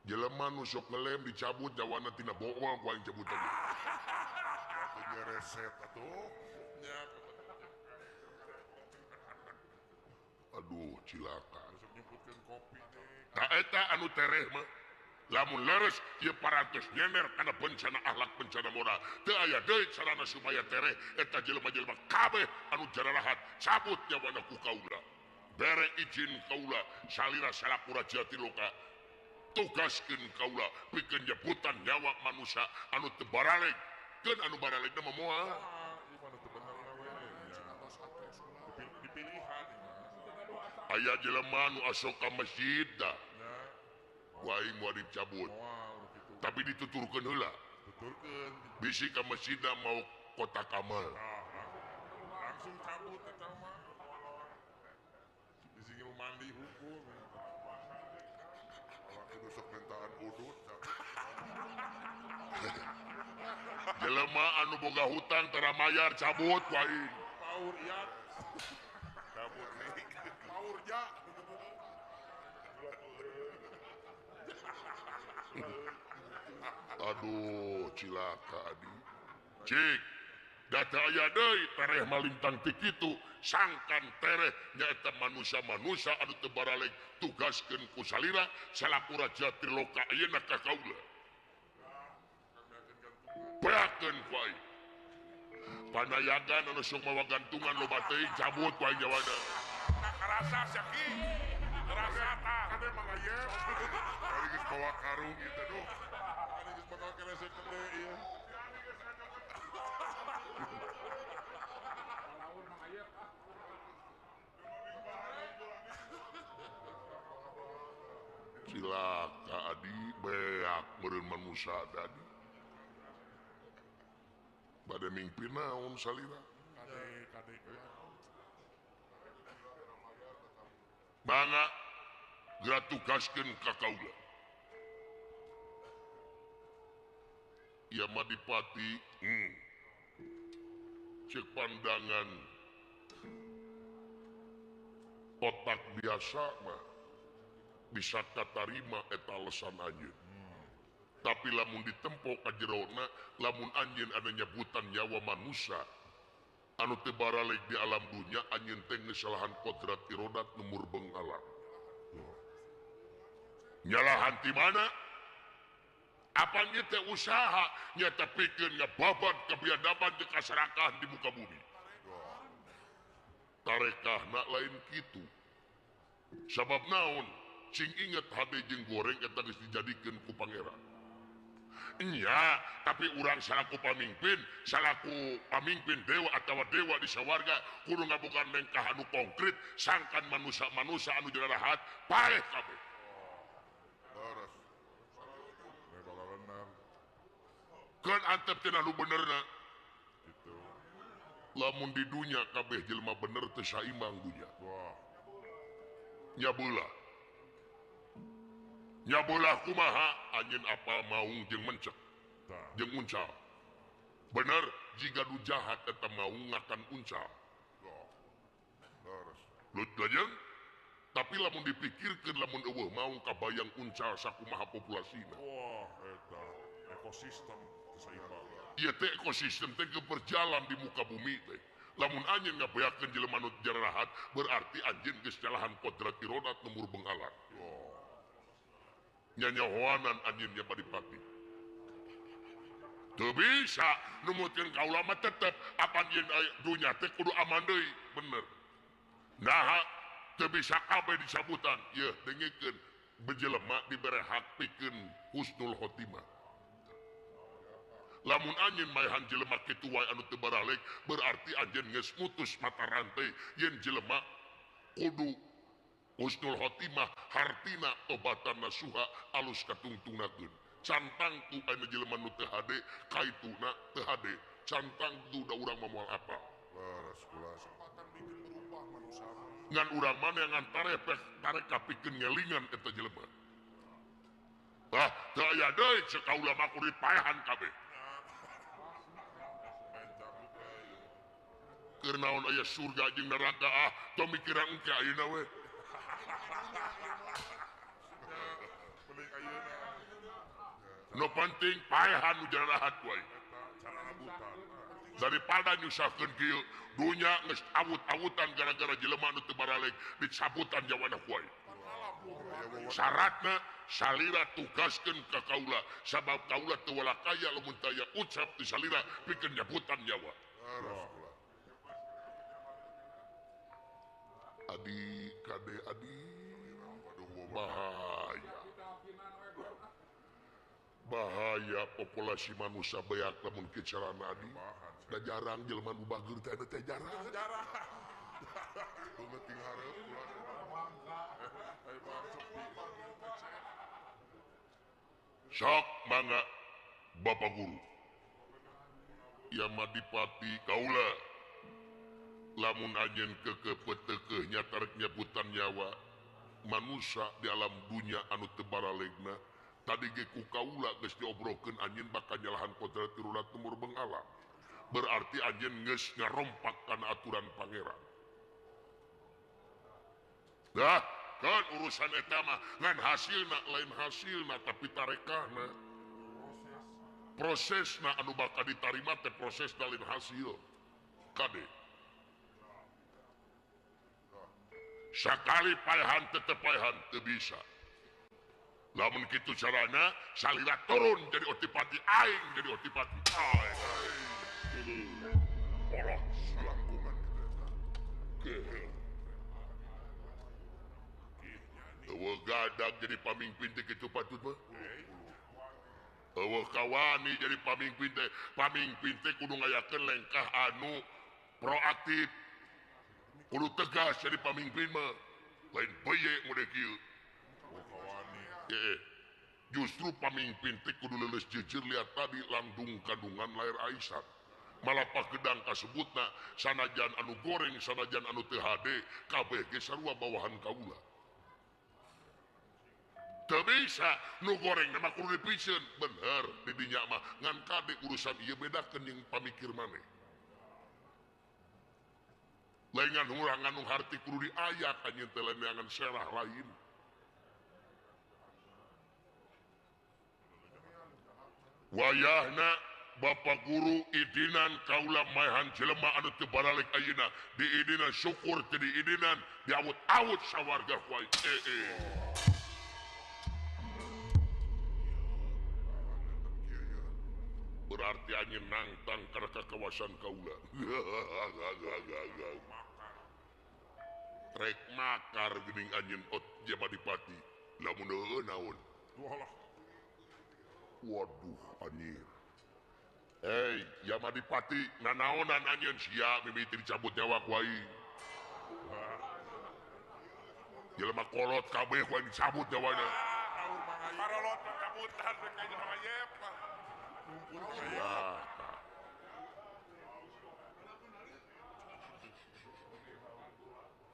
Jelema nu sok ngelem dicabut nyawana tina bohong ku aing cabut tadi. Atuh reset atuh. Nya. Aduh, cilaka. Sok nyebutkeun kopi teh. Tah eta anu tereh mah. Lamun leres ieu parantos nyemer kana bencana akhlak bencana moral. Teu aya deui carana supaya tereh eta jelema-jelema kabeh anu jararahat cabut nyawana ku kaula. Bere izin kaula salira salaku raja Triloka. Tugaskeun kaula pikeun nyebutan nyawa manusia anu teu baraleg. Keun anu baralegna mah moal. Ah, ieu mah teu bener we. Dipilihan. Aya jelema nu asup ka masjid dah. Ku aing moal dicabut. Tapi dituturkeun heula. Tuturkeun. Bisi ka masjidna mau kota kamal. Langsung cabut eta mah. Bisi nu mandi hukum. Awak kudu sok mentaan udut. Jelema anu boga hutang tara mayar cabut ku aing. Paur iat. Cabut nih. Paur ja. Aduh cilaka adi. Cik data aya deui tereh malintang ti kitu sangkan tereh nyaeta manusia-manusia anu teu baraleg tugaskeun ku salira salaku raja Triloka ayeuna ka kaula. Beakeun ku aing. Panayagan anu sok mawa gantungan loba teuing cabut ku aing jawana. Nah, karasa sia ki. Karasa tah. Kade mangayep. Ari geus bawa karung gitu duh. Ari geus bakal keresek gede ieu. Cilaka adi beak meureun manusia adi. Bade mingpin naon salira. Kade kade. Mangga geura tugaskeun ka kaula. Ieu mah dipati cek pandangan otak biasa mah bisa katarima eta alesan anjeun. Tapi lamun ditempo ka jerona, lamun anjeun anu nyebutan nyawa manusia anu teu baraleg di alam dunya, anjeun teh ngesalahan kodrat irodat nu murbeng alam. Nyalahan ti mana? Apa nya teh usaha nyata pikeun ngababat kebiadaban jeung kasarakahan di muka bumi. Tarekahna lain kitu. Sabab naon? Cing inget hade jeung goreng eta geus dijadikeun ku pangeran. Nya, tapi urang salaku pamimpin dewa atawa dewa di sawarga kudu ngabogaan lengkah anu konkret sangkan manusia-manusia anu jarahat paeh kabeh. Leres. Keun antep tina nu benerna. Gitu. Lamun di dunya kabeh jelema bener teu saimbang dunya. Wah. Nya beulah. Nya beulah kumaha anjeun apal maung jeung mencek jeung uncal. Bener jiga nu jahat eta maung ngakan uncal. Leres. Lut lajeng tapi lamun dipikirkeun lamun eueuh maung kabayang uncal sakumaha populasina. Wah eta ekosistem teu saimbang. Ieu teh ekosistem teh geus berjalan di muka bumi teh. Lamun anjeun ngabeakeun jelema nu jarahat berarti anjeun geus nyalahan kodrat irodat nu murbeng alam. Nyanyahoanan anjeun nya badipati. Teu bisa numutkeun kaula mah tetep apan yen dunya teh kudu aman deui, bener. Naha teu bisa kabeh disabutan. Yeuh dengekeun bejelema dibere hak pikeun husnul khotimah. Lamun anjeun maehan jelema kitu wae anu teu baraleg berarti anjeun geus mutus mata rantai yen jelema kudu husnul khotimah hartina tobatan nasuha alus katungtungnakeun. Cantang tu anu jelema nu teu hade kaituna teu hade. Cantang tu da urang mah moal apa. Leres kula kesempatan bikin berubah manusia. Ngan urang mana ngan tarepeh tarek kapikeun ngelingan eta jelema. Ah, teu aya deui cek kaula mah kudu paehan kabeh. Keur naon aya surga jeung neraka ah, tong mikiran engke ayeuna we. No penting paehan nu jarahat wae. Daripada nyusahkeun kieu dunya geus awut-awutan gara-gara jelema nu teu baraleg dicabutan jawana ku aing. Syaratna salira tugaskeun ka kaula sabab kaula teu walakaya lamun teu aya ucap ti salira pikeun nyabutan nyawa. Adi kade adi bahaya. Bahaya populasi manusia beak lamun kicarana adi. Da jarang jelema nu bageur teh teh jarang. Jarang. Penting hareup ulah. Sok mangga Bapak Guru. Ya madipati kaula. Lamun anjeun keukeuh nya tarek nyebutan nyawa manusia di alam dunya anu teu baralegna tadi ge ku kaula geus diobrokeun anjeun bakal nyalahan kodrat irodat nu murbeng alam. Berarti anjeun geus ngarompak kana aturan pangeran. Dah kan urusan eta mah ngan hasilna lain hasilna tapi tarekahna. Prosesna anu bakal ditarima teh proses lain hasil. Kade. Sakali paehan tetep paehan teu bisa. Lamun kitu carana salira turun jadi otipati aing jadi otipati aing. Polos langkungan kita. Eueuh gadag jadi pamimpin teh kitu patut mah. Eueuh kawani jadi pamimpin teh. Pamimpin teh kudu ngayakeun lengkah anu proaktif. Kudu tegas jadi pamimpin mah. Lain beye mode kieu. Justru pamimpin teh kudu leuleus jujur lihat tadi landung kandungan lahir Aisyah. Malah pagedang kasebutna sanajan anu goreng sanajan anu teu hade kabeh ge sarua bawahan kaula. Teu bisa nu goreng mah kudu dipiceun bener di dinya mah ngan kade urusan ieu bedakeun jeung pamikir maneh. Laingan urang anu harti kudu diayak anjeun teh lain serah lain. Wayahna Bapak Guru idinan kaula maehan jelema anu teu baralik ayeuna diidinan syukur teu diidinan diawut-awut sawarga ku aing. Berarti anjeun nangtang kana kakawasan kaula. Rek makar geuning anjeun ot Jamadipati lamun heueuh naon. Waduh anjir. Hei, Yamadipati nanaonan anjeun sia mimiti dicabut nyawa ku aing. Jelema kolot kabeh ku aing dicabut nyawana. Parolot cabutan rek ka jelema yep.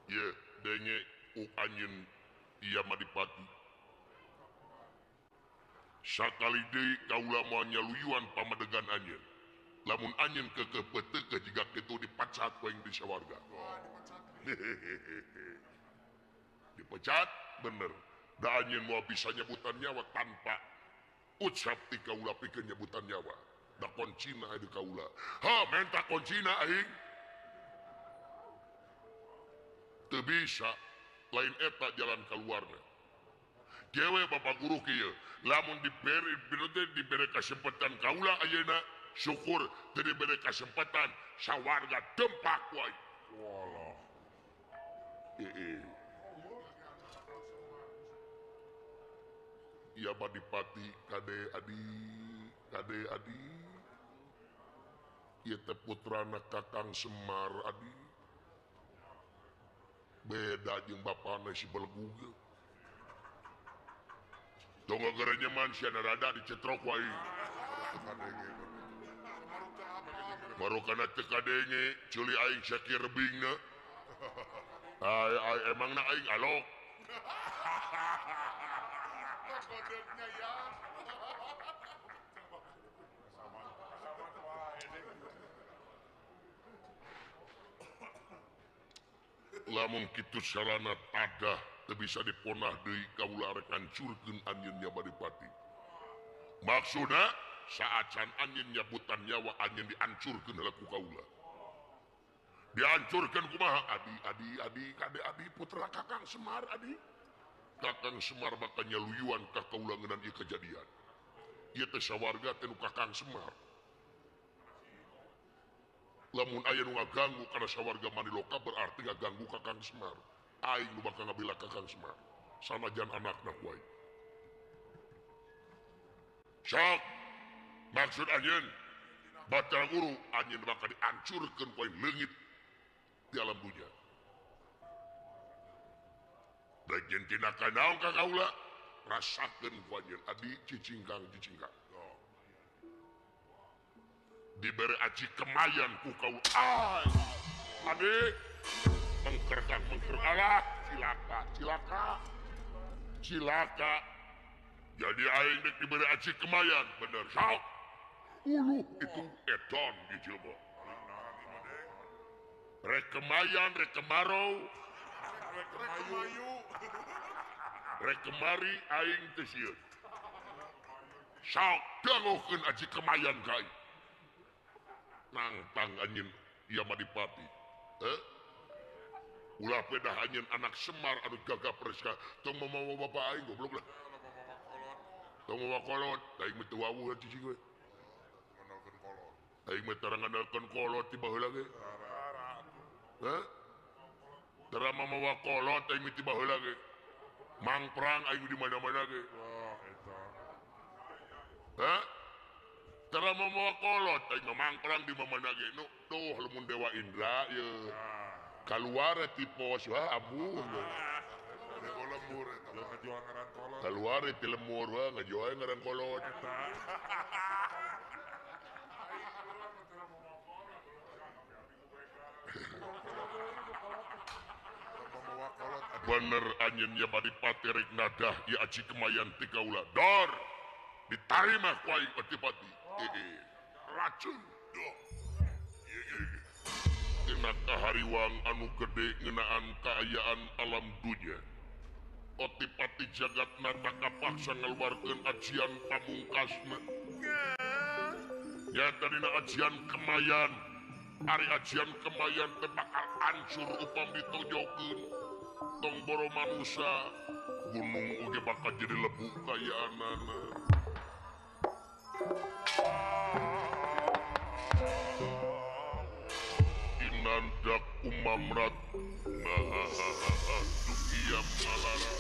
Ye, denge u anjeun Yamadipati. Sakali deui kaula moal nyaluyuan pamadegan anjeun. Lamun anjeun keukeuh peuteukeuh jiga kitu dipecat ku aing di sawarga. Dipecat bener. Da anjeun moal bisa nyebutan nyawa tanpa ucap ti kaula pikeun nyebutan nyawa. Da kuncina di kaula. Ha, menta kuncina aing. Teu bisa lain eta jalan kaluarna. Dewe Bapak Guru kieu, lamun diberi kesempatan kaula ayeuna syukur teu diberi kesempatan sawarga dempak wae. Walah. Yamadipati kade adi kade adi ieu teh putrana Kakang Semar adi. Beda jeung bapana si Belgug. Tong gerenyeman sia rada dicetrok wae. Marukana teu kadenge ceuli aing sakieu rebingna. Ai ai emangna aing alok. Lamun kitu sarana tadah teu bisa diponah deui kaula rek hancurkeun anjeun Yamadipati. Maksudna saacan anjeun nyabutan nyawa anjeun dihancurkeun heula ku kaula. Dihancurkeun kumaha? Adi adi adi kade adi putra Kakang Semar adi. Kakang Semar bakal nyaluyuan ka kaula ngeunaan ieu kejadian. Ieu teh sawarga teh nu Kakang Semar. Lamun aya nu ngaganggu kana sawarga Maniloka berarti ngaganggu Kakang Semar. Aing nu bakal ngabila Kakang Semar. Sanajan anakna ku aing. Sok maksud anjeun Batara Guru anjeun bakal dihancurkeun ku aing leungit di alam dunia. Da jeung tindakan naon ka kaula rasakeun ku anjeun adi cicingkang cicingkang. Diberi aji kemayan ku kaula. Ay, adi mengkerkan mengker Allah cilaka cilaka cilaka. Jadi aing dek diberi aji kemayan bener sok. Uluh itu edan di jelema. Rek kemayan rek kemarau rek kemayu rek kemari aing teu sieun. Sok dangukeun aji kemayan ka aing. Nangtang anjeun Yamadipati. Ulah pedah anjeun anak Semar anu gagah perska tong mamawa bapa aing goblok lah. Tong mamawa kolot, aing mah teu wawuh cicing we. Aing mah tara ngandalkeun kolot ti baheula ge. Heh? Tara mamawa kolot aing mah ti baheula ge. Mangprang aing di mana-mana ge. Hah? Tara mamawa kolot aing mah mangprang di mana-mana ge. Nu tuh lamun Dewa Indra ye. Kaluar ti pos wah abuh. Lembur eta ngajual ngaran kolot. Kaluar ti lemur wah ngajual ngaran kolot. Bener anjeun Yamadipati rek nadah ieu aji kemayan ti kaula. Dor. Ditarima ku aing Adipati. Racun. Duh. Dina kahariwang anu gede ngeunaan kaayaan alam dunya. Otipati jagat nata kapaksa ngaluarkeun ajian pamungkasna. Nyaeta dina ajian kemayan. Ari ajian kemayan teh bakal hancur upam ditojokeun. Tong boro manusa, gunung oge bakal jadi lebu kayaanana. Inandak umamrat dukia malara.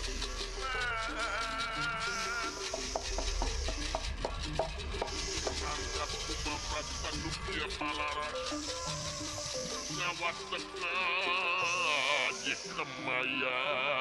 Inandak umamrat dukia malara. Ngawat tengah kemayan.